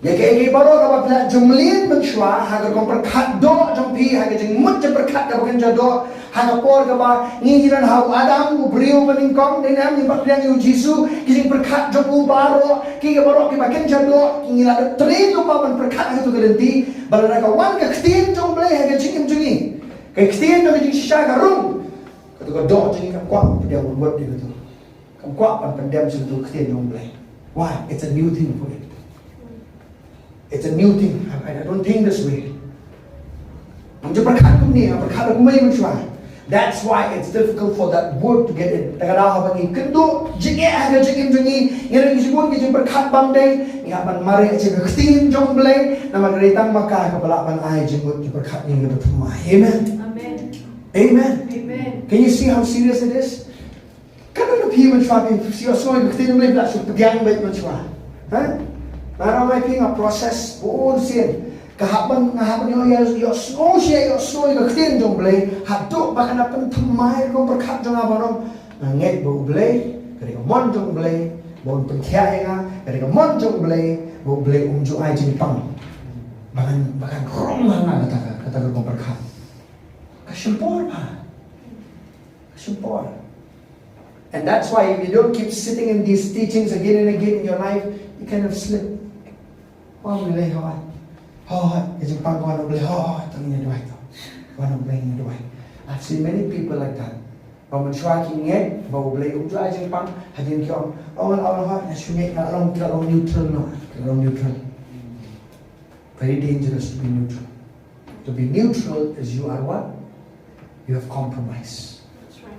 Ïa kaei kaei baroh kaba phi la jumlien mynshuwa ha ka rukom pyrkhat doh jong phi, ha ka jingmut jingpyrkhat kaba kynja doh, ha ka por kaba ngi don ha u Adam u briew ba nyngkong, dei ne em, ngi pat pdiang ïa u Jisu, ki jingpyrkhat jong u baroh, kiei kiei baroh kiba kynja doh, ngi la dep train lypa ban pyrkhat ha kato ka lynti, ba lada ka wan ka ktien jong U Blei ha ka jingim jong ngi, ka ktien jong ka jingshisha ka rung, kato ka doh jong ngi kam kwah ban pyndiang wut wut ïa kato. Kam kwah ban pyndem sha kato ka ktien jong U Blei. Why? It's a new thing for it. It's a new thing. I, I don't think this way. Ngi ju pyrkhat kumne, ngi pyrkhat kumne mynshuwa. That's why it's difficult for that word to get in. Te ka daw haba ngi kynduh jingeh ha ka jingim jong ngi, ngi rung ngi ju bun ki jingpyrkhat bym dei, ngi hap ban mareh sha ka ktien jong U Blei, namar ka dei tang ma ka kaba lah ban ai jingmut jingpyrkhat ngi kaba thymmai. Amen. Amen. Amen. Amen. Can you see how serious it is? Katno na phi mynshuwa phi ïohsngew ïa ka ktien U Blei, phi la shu pdiang beit mynshuwa? Ha? Nga ong ma phi, nga process bun sien. Ka hap ban, nga hap ban ïoh, ïoh, ïohsngew shisha, ïohsngew ïa ka ktien jong U Blei haduh ba kan da pynthymmai rukom pyrkhat jong nga ban ong, nga ngeit ba U Blei, ka dei ka mon jong U Blei ba un pynkhiah ïa nga, ka dei ka mon jong U Blei ba U Blei um ju ai jingpang ba kan, ba kan rung ha nga kata ka, kata ka rukom pyrkhat. Ka shim por, ha. Ka shim por. And that's why if you don't keep sitting in these teachings again and again in your life, you kind of slip. Oh, U Blei, hooid. Hooid, ka jingpang ka wan U Blei, hooid, tang ïa duwai to. Wan U Blei ïa duwai. I've seen many people like that. Ba mynshuwa ki ngeit ba U Blei um ju ai jingpang, hadien ki ong, oh, nga la wan, hooid, nga shu ngeit, nga la long, nga la long neutral noh, nga la long neutral. Very dangerous to be neutral. To be neutral is you are what? You have compromise. That's right.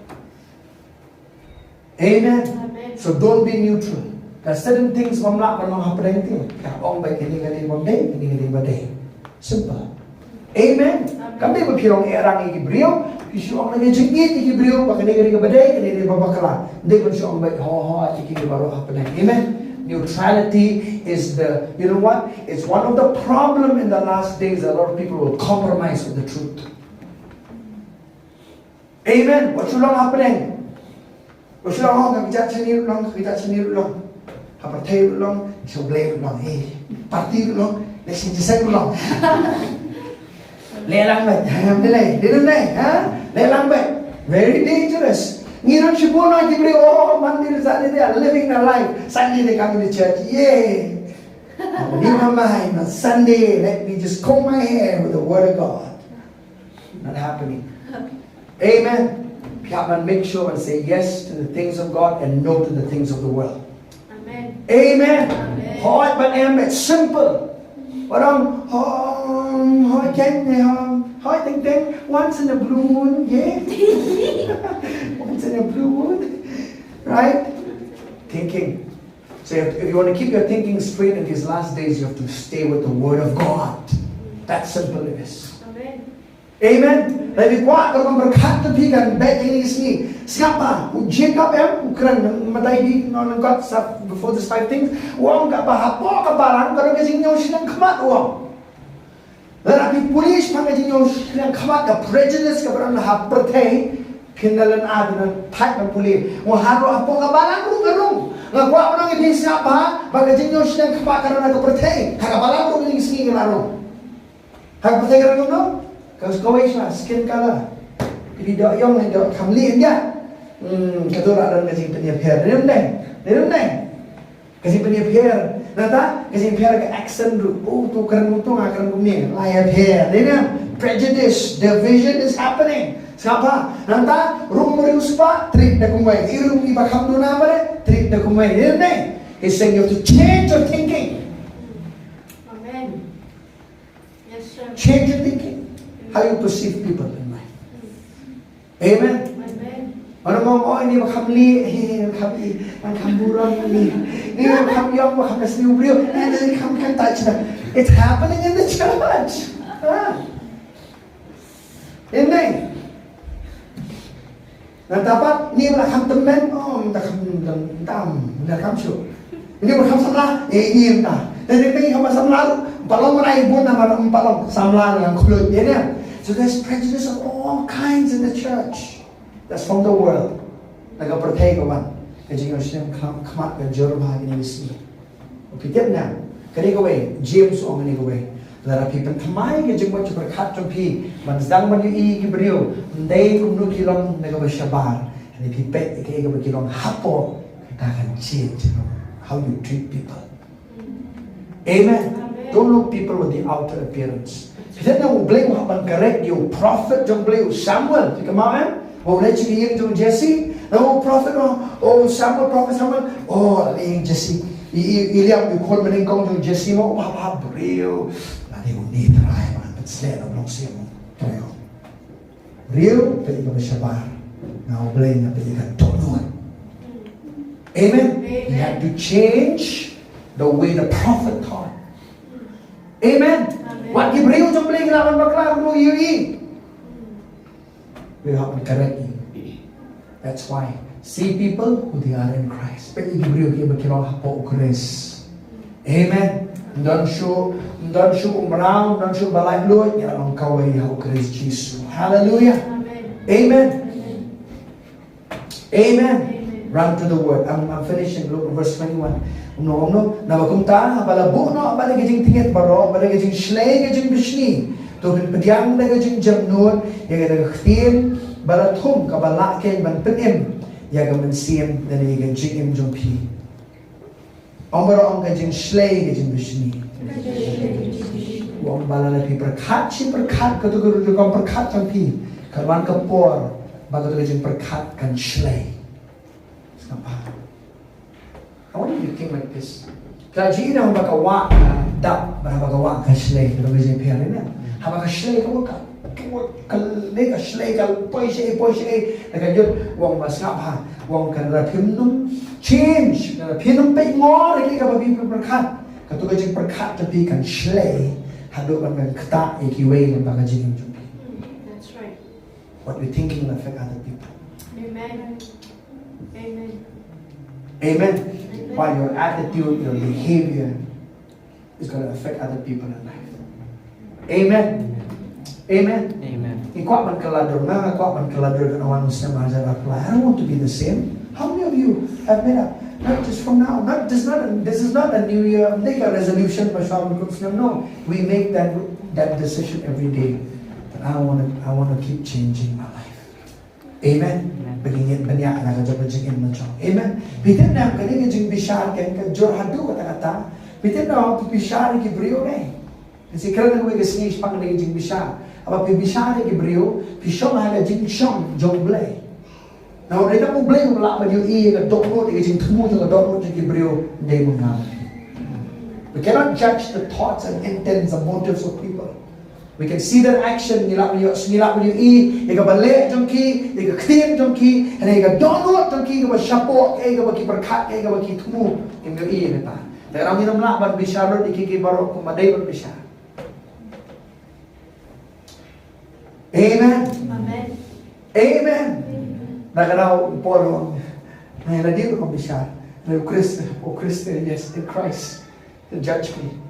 Amen. Amen. So don't be neutral. There are certain things bym lah ban long hapdeng te. Ka ong ba kane ka dei ba dei, kane ka dei ba dei. Simple. Amen. Amen. Kam dei ba phi long ïa rang ïa ki briew, phi shu ong na ka jingïeit ïa ki briew ba kane ka dei kaba dei, kane ka dei ba bakla. Dei ban shu ong ba ho ho ïa ki baroh hapdeng. Amen. Neutrality is the, you know what? It's one of the problem in the last days. A lot of people will compromise with the truth. Amen. Wat shu long hapdeng. Wat shu long, oh, ka kjat shane ruh long, ka kjat shane ruh long. Ha pyrthei ruh long, sha U Blei ruh long. Ei, party ruh long, leh shisha ruh long. Leh lang beit, ha, leh, leh, leh, leh, ha? Leh lang beit. Very dangerous. Ngi don shibun na ki briew, oh, Monday to Saturday, they are living their life. Sunday they come to church. Yay. Never mind, on Sunday, let me just comb my hair with the word of God. Not happening. Amen. Phi hap ban make sure and say yes to the things of God and no to the things of the world. Amen. Amen. Amen. Hooid bad em, it's simple. Wat ong, hooid, hooid, hooid, hooid, teng teng, once in a blue moon, yeah? Once in a blue moon. Right? Thinking. So if, if you want to keep your thinking straight in these last days, you have to stay with the word of God. That simple it is. Amen. Amen. Lada phi kwah ka rukom pyrkhat jong phi kan beit ïa kine ki sngi. Sngap bha, u Jacob em, u kren, mynta phi ïoh nang kat sa before these five things. U ong kaba hapoh ka balang ka don ka jingïoh shlem khmat, u ong. Lada phi pule shaphang ka jingïoh shlem khmat, ka prejudice kaba don ha pyrthei, phin da lynga, phin da thait ban pule. Mo haduh hapoh ka balang ruh ka rung. Nga kwah ban ong ïa phi sngap bha, ba ka jingïoh shlem khmat ka don ha ka pyrthei. Ha ka balang ruh kine ki sngi ka la rung. Ha ka pyrthei ka rung kumno? Ka kawei shuwa, skin color. Phi doh ïong ne doh khamlih ïa. Hmm, kato la don ka jingpynïapher. Dei ne ym dei? Dei ne ym dei? Ka jingpynïapher. Nangta, ka jingpynïapher ka accent ruh. Oh, to kren kumto, nga kren kumne. La ïapher. Dei ne? Prejudice, division is happening. Sngap bha. Nangta, rung u riewspah, treat da kumwei. I rung iba kham duna ba dei, treat da kumwei. Dei ne? He's saying you have to change your thinking. Amen. Yes, sir. Change your thinking. How you perceive people in life. Amen. Amen. Ynda mo ong, oh, ine ba kham lieh, eh, ba kham ïeit, ba kham burom ine. Ine ba kham ïong, ba kham leh sniew briew, eh, ine kham kyntait sha. It's happening in the church. Ah. Amen. Nangta pat, ine ba la kham tymmen, oh, mynta kham, mynta, mynta kham shuh. Ine ba kham samla, eh, ine mynta. Te dei ba kham samla, ba long mynta bun namar ba long samla nang khluit, ïa ne. So there's prejudice of all kinds in the church. That's from the world. Na ka pyrthei ka wan. Ka jingïoh shlem khmat, khmat ka jur bha kine ki sngi. Phi tip ne? Kane kawei, James u ong kane kawei. Lada phi pynthymmai ka jingmut jingpyrkhat jong phi ban sdang ban ïohi ïa ki briew, ym dei kumno ki long na kaba shabar. Hynrei phi peit ïa kaei kaba ki long hapoh, kata kan change, you know, how you treat people. Amen. Don't look people with the outer appearance. Phi tip na u Blei u hap ban correct ïa u prophet jong u Blei u Samuel. Phi kynmaw em? Ba u leit sha ka ïing jong u Jesse. Na u prophet, oh, oh Samuel, prophet Samuel. Oh, la ïing Jesse. I, i, i Eliab, i khun banyngkong jong u Jesse mo, u hap hap briew. La dei u ni trai ban pynshlur na u long siem. Briew. Briew, peit ïa kaba shabar. Nga u Blei nga peit ïa ka dohnud. Amen. He had to change the way the prophet thought. Amen. Wat ki briew jong u Blei ki lah ban bakla kumno ïohi. Briew hap ban correct ïa. That's why see people who they are in Christ. Peit ïa ki briew kiba ki long hapoh u Khrist. Amen. Ym don shuh, ym don shuh u mraw, ym don shuh ba laitluid, ngi la long kawei ha u Khrist Jisu. Hallelujah. Amen. Amen. Run to the word. I'm, I'm finishing. Look at verse twenty-one. Kumno, kumno. Naba kumta, haba la buh noh bad ka jingtngit baroh, bad ka jingshlei ka jingbishni, to phin pdiang da ka jingjemnud ïa kata ka ktien ba la thung kaba lah kein ban pynim ïa ka mynsiem lane ïa ka jingim jong phi. Ong baroh, ong ka jingshlei ka jingbishni. Ong ba lada phi pyrkhat shi pyrkhat, kato ka rukom pyrkhat jong phi, kan wan ka por ba kato ka jingpyrkhat kan shlei. Sngap bha. I want you to think like this. Ka jingim, haba ka wah ka dap bad haba ka wah ka shlei, kato ka jingpher ne. Haba ka shlei ka wah ka, ka wah ka leh ka shlei ka poi shaei poi shaei. Lada ka jut, u ong ba sngap bha, u ong kan, lada phim nym change, lada phim nym peit ngor ïa kaei kaba phi pyrkhat, kato ka jingpyrkhat jong phi kan shlei haduh ban ktah ïa kiwei lem bad ka jingim jong phi. That's right. What you thinking will affect other people. Amen. Amen. Amen. Amen. By your attitude, your behavior is going to affect other people in life. Amen. Amen. Amen. Ngi kwah ban kylla dur, nga kwah ban kylla dur, kan wan u snem ar hajar arphew lai. I don't want to be the same. How many of you have made up? Not just from now. Not, this, not, this is not a new year. Make a resolution ba shu kum snem. No. We make that, that decision every day. But I want to, I want to keep changing my life. Amen. Amen. Ba ngin bniah na ka jong ka jingim na jong. Amen. Phi tip ne em, kane ka jingbishar kan ka jur haduh katta katta. Phi tip ne em, phi bishar ïa ki briew ne. Ka shi kren na kawei ka sngi shaphang kane ka jingbishar. Haba phi bishar ïa ki briew, phi shong ha ka jingshong jong u Blei. Na u Blei, na u Blei u lah ban ïohi ïa ka dohnud, ïa ka jingthmu jong ka dohnud jong ki briew, ym dei ma nga. We cannot judge the thoughts and intents, the motives of people. We can see their action, ngi lah ban ïoh, ngi lah ban ïohi ïa ka baleh jong ki, ïa ka ktien jong ki, hynrei ïa ka dohnud jong ki kaba shapoh, ïa kaba ki pyrkhat, ïa kaba ki thmu, ngim ïohi ïa kata. Te ngi ruh ngim lah ban bishar lut ïa ki, ki baroh kumba dei ban bishar. Amen. Amen. Amen. Amen. Na ka daw u Paul u ong, "Nga la dei rukom bishar, hynrei u Khrist, u Khrist, yes, in Christ." He'll judge me.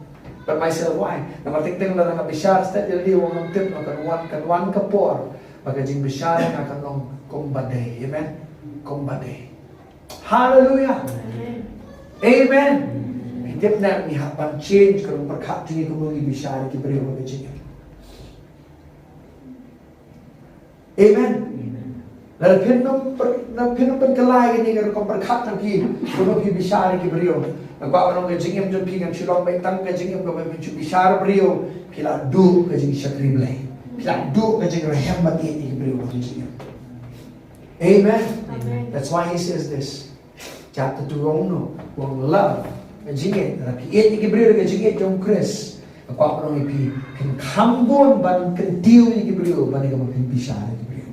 But myself, why? Namar teng teng lada nga bishar stet ïalade, u ong ngam tip, kan wan, kan wan ka por ba ka jingbishar nga kan long kumba dei. Amen. Kumba dei. Hallelujah. Amen. Amen. Ngi tip ne em, ngi hap ban change ka rukom pyrkhat jong ngi kumno ngi bishar ïa ki briew ha ka jingim. Amen. Lada phin nym pyn-, lada phin nym pynkylla ïa kane ka rukom pyrkhat jong phi, kumno phi bishar ïa ki briew, nga kwah ban ong ka jingim jong phi kan shu long beit tang ka jingim kaba phin shu bishar briew, phi la duh ka jingshakri Blei. Phi la duh ka jingrhem ban ïeit ïa ki briew ha ka jingim. Amen. Amen. That's why he says this. Jia, to, to ong no, ong love. Ka jingïeit, lada phi ïeit ïa ki briew da ka jingïeit jong u Khrist, nga kwah ban ong ïa phi, phin kham bun ban kyntiew ïa ki briew ban ïa kaba phin bishar ïa ki briew.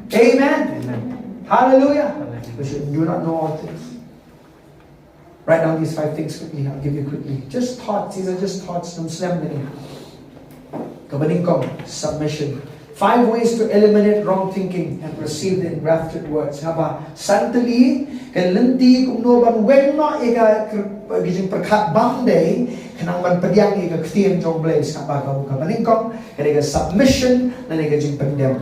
Amen. Amen. Hallelujah. Hallelujah. We should do not know all things. Write down these five things quickly. I'll give you quickly. Just thoughts. These are just thoughts from Slam. Kaba nyngkong, submission. Five ways to eliminate wrong thinking and receive the engrafted words. Haba san tylli, ka lynti kumno ban weng noh ïa ka, ka jingpyrkhat bym dei, khnang ban pdiang ïa ka ktien jong u Blei. Haba ka, kaba nyngkong, ka dei ka submission, lane ka jingpyndem.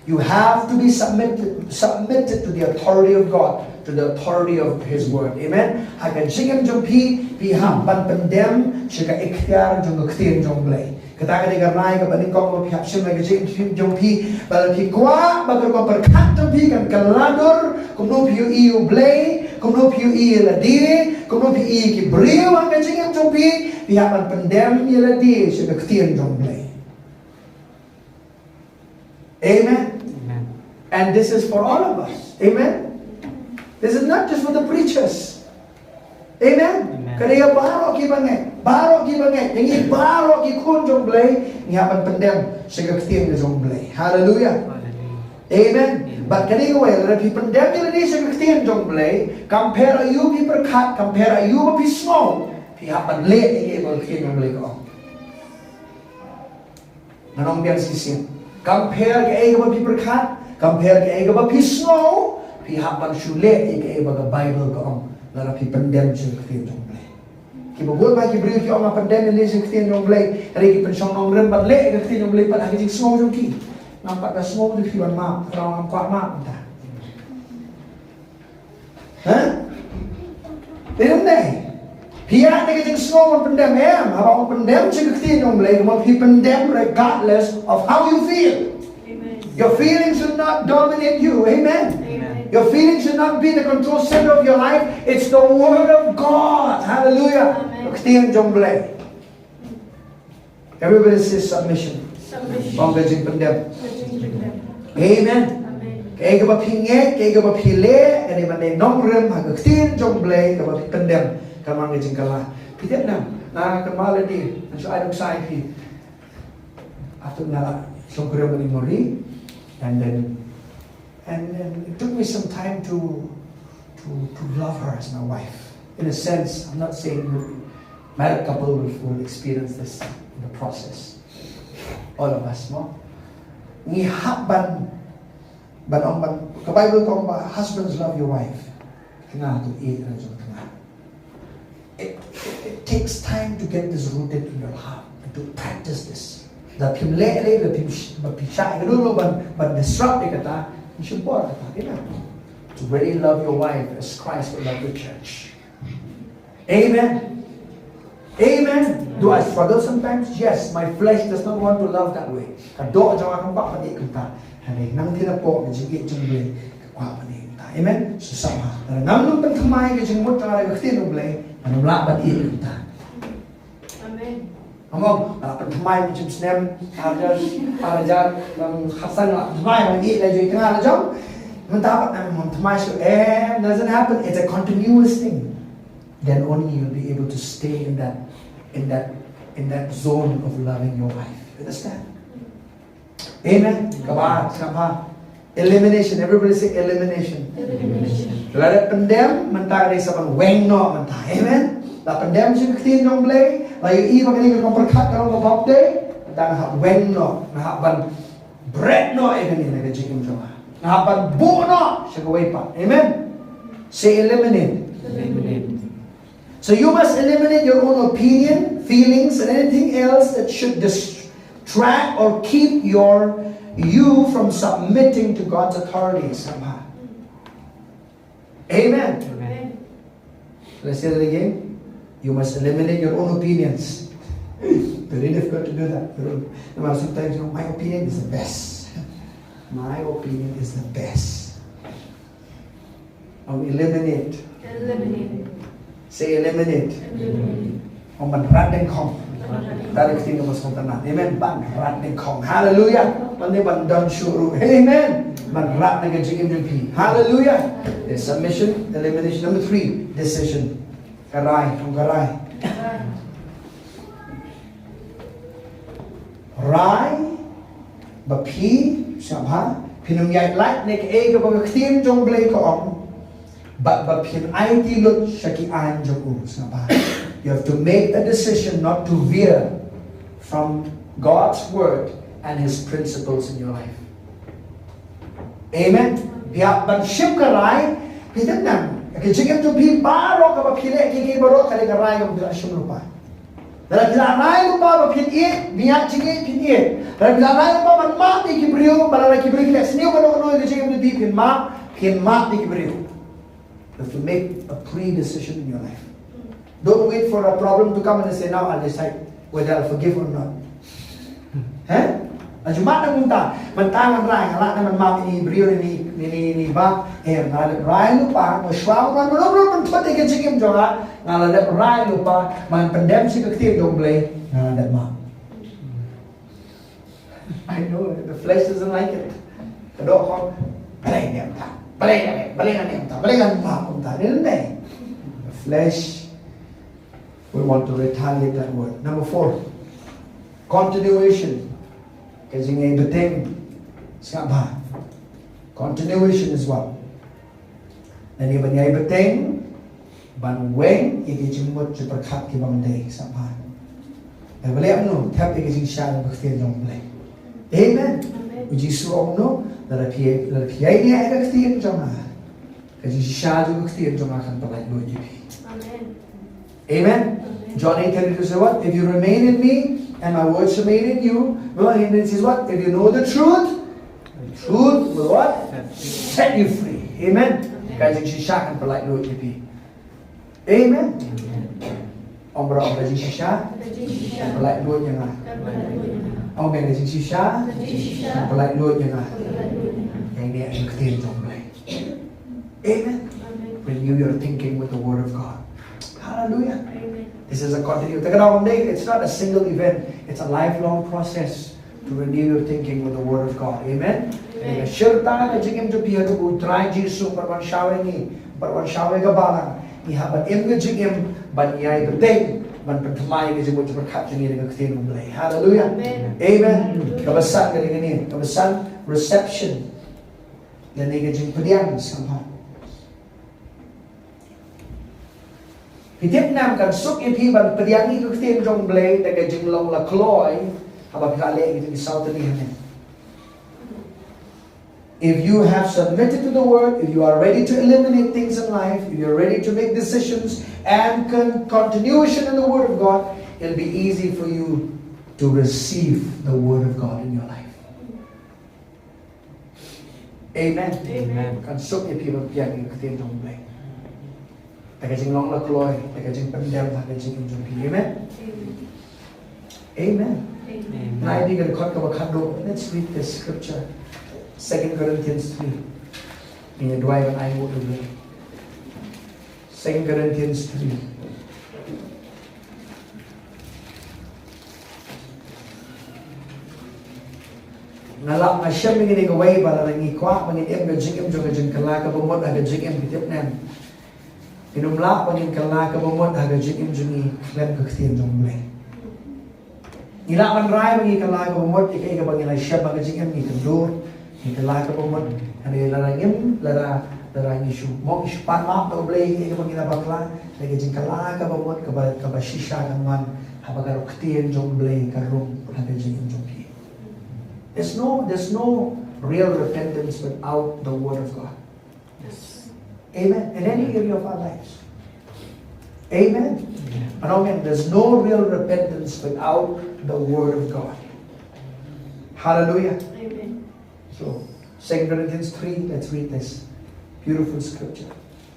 You have to be submitted, submitted to the authority of God, to the authority of His word. Amen. Ha ka jingim jong phi, phi hap ban pyndem sha ka iktiar jong ka ktien jong U Blei. Kata ka dei ka rai kaba nyngkong ba phi hap shim ha ka jingim jong phi, ba lada phi kwah ba ka rukom pyrkhat jong phi kan kylla dur, kumno phi ïohi ïa U Blei, kumno phi ïohi ïa lade, kumno phi ïohi ïa ki briew ha ka jingim jong phi, phi hap ban pyndem ïa lade sha ka ktien jong U Blei. Amen. Amen. And this is for all of us. Amen. This is not just for the preachers. Amen. Amen. Ka dei ïa baroh ki bangeit, baroh ki bangeit, ïa ngi baroh ki khun jong U Blei, ngi hap ban pyndem sha ka ktien ka jong U Blei. Hallelujah. Hallelujah. Amen. Amen. Bad ka dei kawei, lada phi pyndem ïa lade sha ka ktien jong U Blei, kam pher aïu phi pyrkhat, kam pher aïu ba phi sngew, phi hap ban leh ïa kaba ka ktien jong U Blei ka ong. Ngan ong biang shisien. Kam pher kaei kaba phi pyrkhat, kam pher kaei kaba phi sngew, phi hap ban shu leh ïa kaei ba ka Baibl ka ong, lada phi pyndem sha ka ktien jong U Blei. Kiba bun ba ki briew ki ong, nga pyndem ïa lade sha ka ktien jong U Blei, hynrei ki pynshong nongrim ban leh ïa ka ktien jong U Blei pat ha ka jingsngew jong ki. Ngam pat da sngew, te phi wan map, te ngam kwah map, te. Ha? Te ym dei. Phi ïaid da ka jingsngew ban pyndem, em, haba ong pyndem sha ka ktien jong U Blei, kumno phi pyndem regardless of how you feel. Amen. Your feelings should not dominate you. Amen. Amen. Your feelings should not be the control center of your life. It's the word of God. Hallelujah. Amen. Ka ktien jong U Blei. Everybody says submission. Submission. Ong ka jingpyndem. Submission. Amen. Amen. Kaei kaba phi ngeit, kaei kaba phi leh, ka dei ban dei nongrim ha ka ktien jong U Blei, kaba phi pyndem, ka long ka jingkylla. Phi tip ne em, nga kynmaw lade, nga shu ai nuksa ïa phi. After nga la shongkurim bad i Mori, and then, and then it took me some time to, to, to love her as my wife. In a sense, I'm not saying you married couple will, will experience this in the process. All of us, no? Ngi hap ban, ban ong ban, ka Baibl ka ong ba, husbands, love your wife. Kynga to ïeit ïa la jong kynga. It, it, it takes time to get this rooted in your heart and to practice this. Da phim leh re, da phim sh-, ba phi shah ïa ka dur ban, ban disrupt ïa kata, ym shym por kata, amen. To really love your wife as Christ would love the church. Amen. Amen. Do I struggle sometimes? Yes, my flesh does not want to love that way. Ka doh jong nga kam kwah ban ïeit kumta. Hynrei nangta napoh ka jingïeit jong U Blei ka kwah ban ïeit kumta. Amen. So somehow, lada ngam nym pynthymmai ka jingmut jong nga ïa ka ktien U Blei, ngan nym lah ban ïeit kumta. Amen. Nga ong, nga la pynthymmai mynshem snem ar hajar, ar hajar, nang khatsan nga la pynthymmai ban ïeit la jong i tnga la jong. Mynta pat nang nym thymmai shuh, eh, doesn't happen. It's a continuous thing. Then only you'll be able to stay in that, in that, in that zone of loving your wife. Understand? Amen. Kaba, kaba. Elimination. Everybody say elimination. Elimination. Lada pyndem, mynta ka dei sa ban weng noh mynta. Amen. La pyndem sha ka ktien jong U Blei, la ïohi ba kane ka rukom pyrkhat ka long kaba bapdei, mynta nga hap weng noh, nga hap ban bret noh ïa kane na ka jingim jong nga. Nga hap ban buh noh sha kawei pat. Amen. Say eliminate. Eliminate. So you must eliminate your own opinion, feelings, and anything else that should distract or keep your, you from submitting to God's authority somehow. Amen. Amen. Let's say that again. You must eliminate your own opinions. Very difficult to do that. Your own, no matter, sometimes, you know, my opinion is the best. My opinion is the best. Ong eliminate. Eliminate. Say eliminate. Eliminate. Ong ban rat dyngkhong. Tang ka ktien kaba sngewtynnat. Amen. Ban rat dyngkhong. Hallelujah. Ban dei ban don shuh ruh. Amen. Ban rat na ka jingim jong phi. Hallelujah. There's submission, elimination. Number three, decision. Ka rai, ong ka rai. Rai ba phi, sngap, phin ym ïaid lait na kaei kaba ka ktien jong U Blei ka ong, bad ba phin aiti lut sha ki aiñ jong u, sngap. You have to make a decision not to veer from God's word and His principles in your life. Amen. Phi hap ban shim ka rai, phi tip ne em, ka jingim jong phi baroh kaba phi leh, ki, ki baroh ka dei ka rai kaba phi la shim lypa. Lada phi la rai lypa ba phin ïeit, phin ïaid jingïeit, phin ïeit. Lada phi la rai lypa ban map ïa ki briew, ba lada ki briew ki leh sniew kano kano ïa ka jingim jong phi, phin map, phin map ïa ki briew. You have to make a pre-decision in your life. Don't wait for a problem to come and say, "Now I'll decide whether I'll forgive or not." Heh? Ajummat na kumta, mynta ngan rai, nga lah na man map ïa i briew ïa i, ïa i, ïa i bah, eh, nga la dep rai lypa, nga shuwa ban, ban, ban, ban, ban, ban, ïa ka jingim jong nga, nga la dep rai lypa, ban pyndem sha ka ktien jong U Blei, nga la dep map. I know the flesh doesn't like it. Ka doh ka ong, balei ne mynta, balei ne, balei ne mynta, balei ne mynta, mynta, ne, ne. The flesh will want to retaliate that word. Number four, continuation. Ka jingïaibteng. Sngap bha. Continuation is what? Lane ban ïaibteng, ban weng ïa ki jingmut jingpyrkhat kiba ym dei, sngap bha. Lane ban leh kumno, thep ïa ki jingshisha jong ka ktien jong U Blei. Amen. Amen. U Jisu u ong kumno, lada phi, lada phi ïaineh ïa ka ktien jong nga, ka jingshisha jong ka ktien jong nga kan pyllait luid ïa phi. Amen. Amen. Amen. John eight thirty-two says what? "If you remain in me and my words remain in you," well, and then it says what? "If you know the truth, the truth will what? Set you free." Amen. Amen. Ka jingshisha kan pyllait luid ïa phi. Amen. Amen. Ong baroh, ka jingshisha kan pyllait luid ïa nga. Ong, ka jingshisha kan pyllait luid ïa nga. Ïaineh ïa ka ktien jong U Blei. Amen. Amen. Renew your thinking with the word of God. Hallelujah. Amen. This is a continue. Te ka daw ym dei, it's not a single event. It's a lifelong process to renew your thinking with the word of God. Amen. Amen. Ka shirta ka jingim jong phi haduh ba U Trai Jisu u wan shaw ïa ngi, u wan shaw ïa ka balang. Ngi hap ban im ka jingim ban ïaibteng, ban pynthymmai ïa ka jingmut jingpyrkhat jong ngi da ka ktien U Blei. Hallelujah. Amen. Amen. Kaba san ka dei kane, kaba san, reception. Lane ka jingpdiang, sngap bha. Phi tip ne em, kan suk ïa phi ban pdiang ïa ka ktien jong U Blei da ka jinglong la kloi haba phi la leh ïa ki saw tylli hangne. If you have submitted to the word, if you are ready to eliminate things in life, if you're ready to make decisions and con-, continuation in the word of God, it'll be easy for you to receive the word of God in your life. Amen. Amen. Kan suk ïa phi ban pdiang ïa ka ktien jong U Blei da ka jinglong la kloi, da ka jingpyndem ha ka jingim jong phi. Amen. Amen. Amen. Amen. Nai phi ka dkhot kaba khatduh. Let's read this scripture. Second Corinthians three. Ngin ïa duwai ban ai nguh ïa U Blei. Second Corinthians three. Nga lah, nga shem ïa kane kawei ba lada ngi kwah ba ngin im ka jingim jong ka jingkylla kaba mut ha ka jingim, phi tip ne em, ngin ym lah ba ngin kylla kaba mut ha ka jingim jong ngi khlem ka ktien jong U Blei. Ngi lah ban rai ba ngi kylla kaba mut ïa kaei kaba ngi la shem ha ka jingim, ngi kynduh, ngi kylla kaba mut. Hynrei lada ngim, lada, lada ngi shu mut, ngi shu pan map na U Blei ïa kaei kaba ngi la bakla, lada ka jingkylla kaba mut kaba, kaba shisha kan wan haba ka ktien jong U Blei ka rung ha ka jingim jong phi. There's no, there's no real repentance without the word of God. Yes. Amen. In any area of our lives. Amen. Amen. And again, there's no real repentance without the word of God. Hallelujah. Amen. So, Second Corinthians three, let's read this beautiful scripture.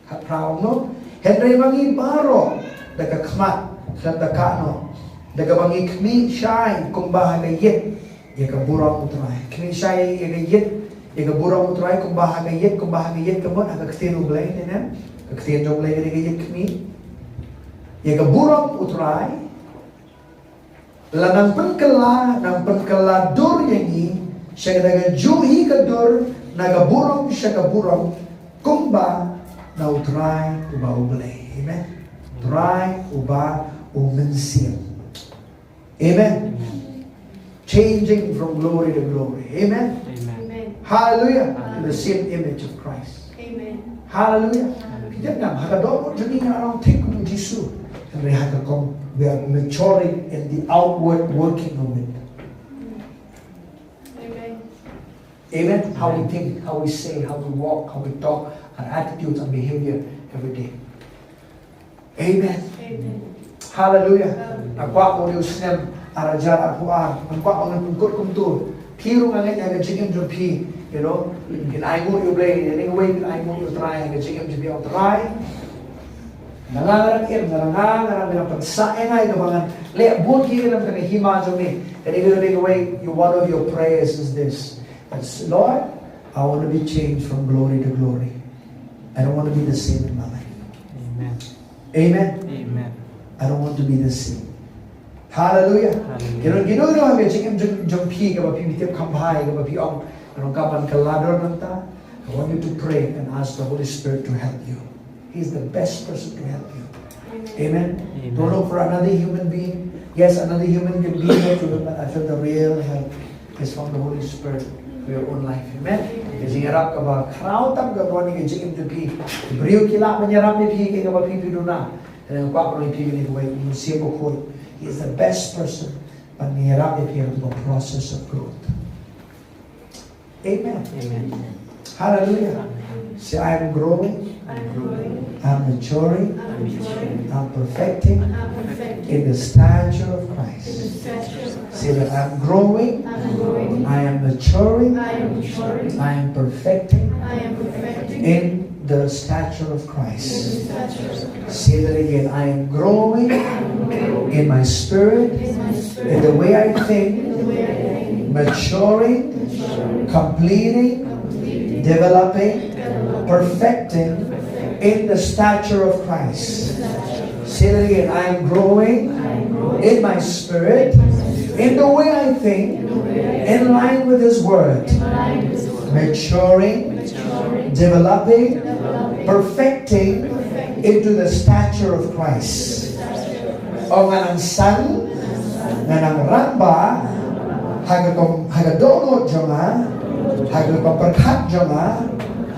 Khatphra ong kumno, hynrei ma ngi baroh da ka khmat khlem da kah noh, da kaba ngi khmih shai kumba ha ka ïit ïa ka burom U Trai. Khmih shai ïa ka ïit ïa ka burom U Trai kumba ha ka ïit, kumba ha ka ïit ka mut ha ka ktien U Blei, ne ne, ka ktien jong U Blei ka dei ka ïit khmih. Ïa ka burom U Trai, la nang pynkylla, nang pynkylla dur ïa ngi sha ka, da ka juh hi ka dur na ka burom sha ka burom, kumba na U Trai uba U Blei. Amen. Trai uba U Mynsiem. Amen. Amen. Changing from glory to glory. Amen. Amen. Amen. Hallelujah. Amen. In the same image of Christ. Amen. Hallelujah. Amen. Phi tip ne em, ha ka dohnud jong ngi ngi la long thik kum u Jisu. Hynrei ha ka kum, we are maturing in the outward working of it. Amen. Amen. How we think, how we say, how we walk, how we talk, our attitudes and behavior every day. Amen. Amen. Hallelujah. Amen. Nga kwah ba u snem ar hajar arphew ar, nga kwah ba ngan pynkut kumto. Phi ruh nga ngeit ha ka jingim jong phi, you know, phin ainguh ïa U Blei, ïa kane kawei phin ainguh ïa U Trai ha ka jingim jong phi, ïa U Trai. Nga la ngan im, nga la nga ngan ïa ngan pynsah ïa nga ïa kaba ngan leh bun ki lem ka hima jong me. Kane kawei, one of your prayers is this. That's, Lord, I want to be changed from glory to glory. I don't want to be the same in my life. Amen. Amen. Amen. I don't want to be the same. Hallelujah. Hallelujah. Kino kino kino ha ka jingim jong jong phi kaba phi tip kham bha ïa kaba phi ong, kano ka ban ka lador nangta. I want you to pray and ask the Holy Spirit to help you. He is the best person to help you. Amen. Amen. Don't look for another human being. Yes, another human can be here to, but I feel the real help is from the Holy Spirit for your own life. Amen. Ka jingïarap kaba khraw tam ka don ha ka jingim jong phi. Briew ki lah ban ïarap ïa phi ha kaba phi phi duna. Nga kwah ban ong ïa phi kane kawei, U Mynsiem Bakhuid, He is the best person ban ïarap ïa phi ha ka process of growth. Amen. Amen. Hallelujah. Say, I am growing, I'm growing, I'm maturing, I'm maturing, I'm perfecting I'm perfecting in the stature of in the Christ. stature of Say that I'm growing, I'm growing, I am maturing, I am maturing, I am perfecting I am perfecting in the stature of in the Christ. stature of Christ. Say that again. I am growing in my spirit, In my in spirit, the way I in think, the way I think, maturing, maturing, completing, completing, developing, developing, perfecting in the stature of Christ. Say that again. I am growing in my spirit, in the way I think, in line with His word, maturing, developing, perfecting into the stature of Christ. Ong ngan nang san, ngan nang rangbah ha ka kong, ha ka dohnud jong nga, ha ka kong pyrkhat jong nga,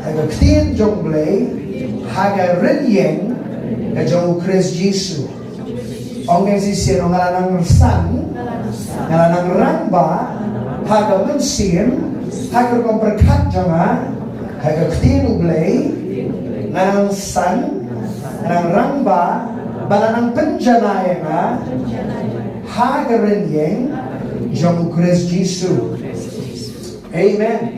ha ka ktien jong U Blei, ha ka rynïeng ka jong U Khrist Jisu. Ong ngan shisien, ong ngan nang san, ngan nang rangbah ha ka mynsiem, ha ka kong pyrkhat jong nga, ha ka ktien U Blei, ngan nang san, ngan nang rangbah, ba nang pynjanai ïa nga ha ka rynïeng jong U Khrist Jisu. Amen.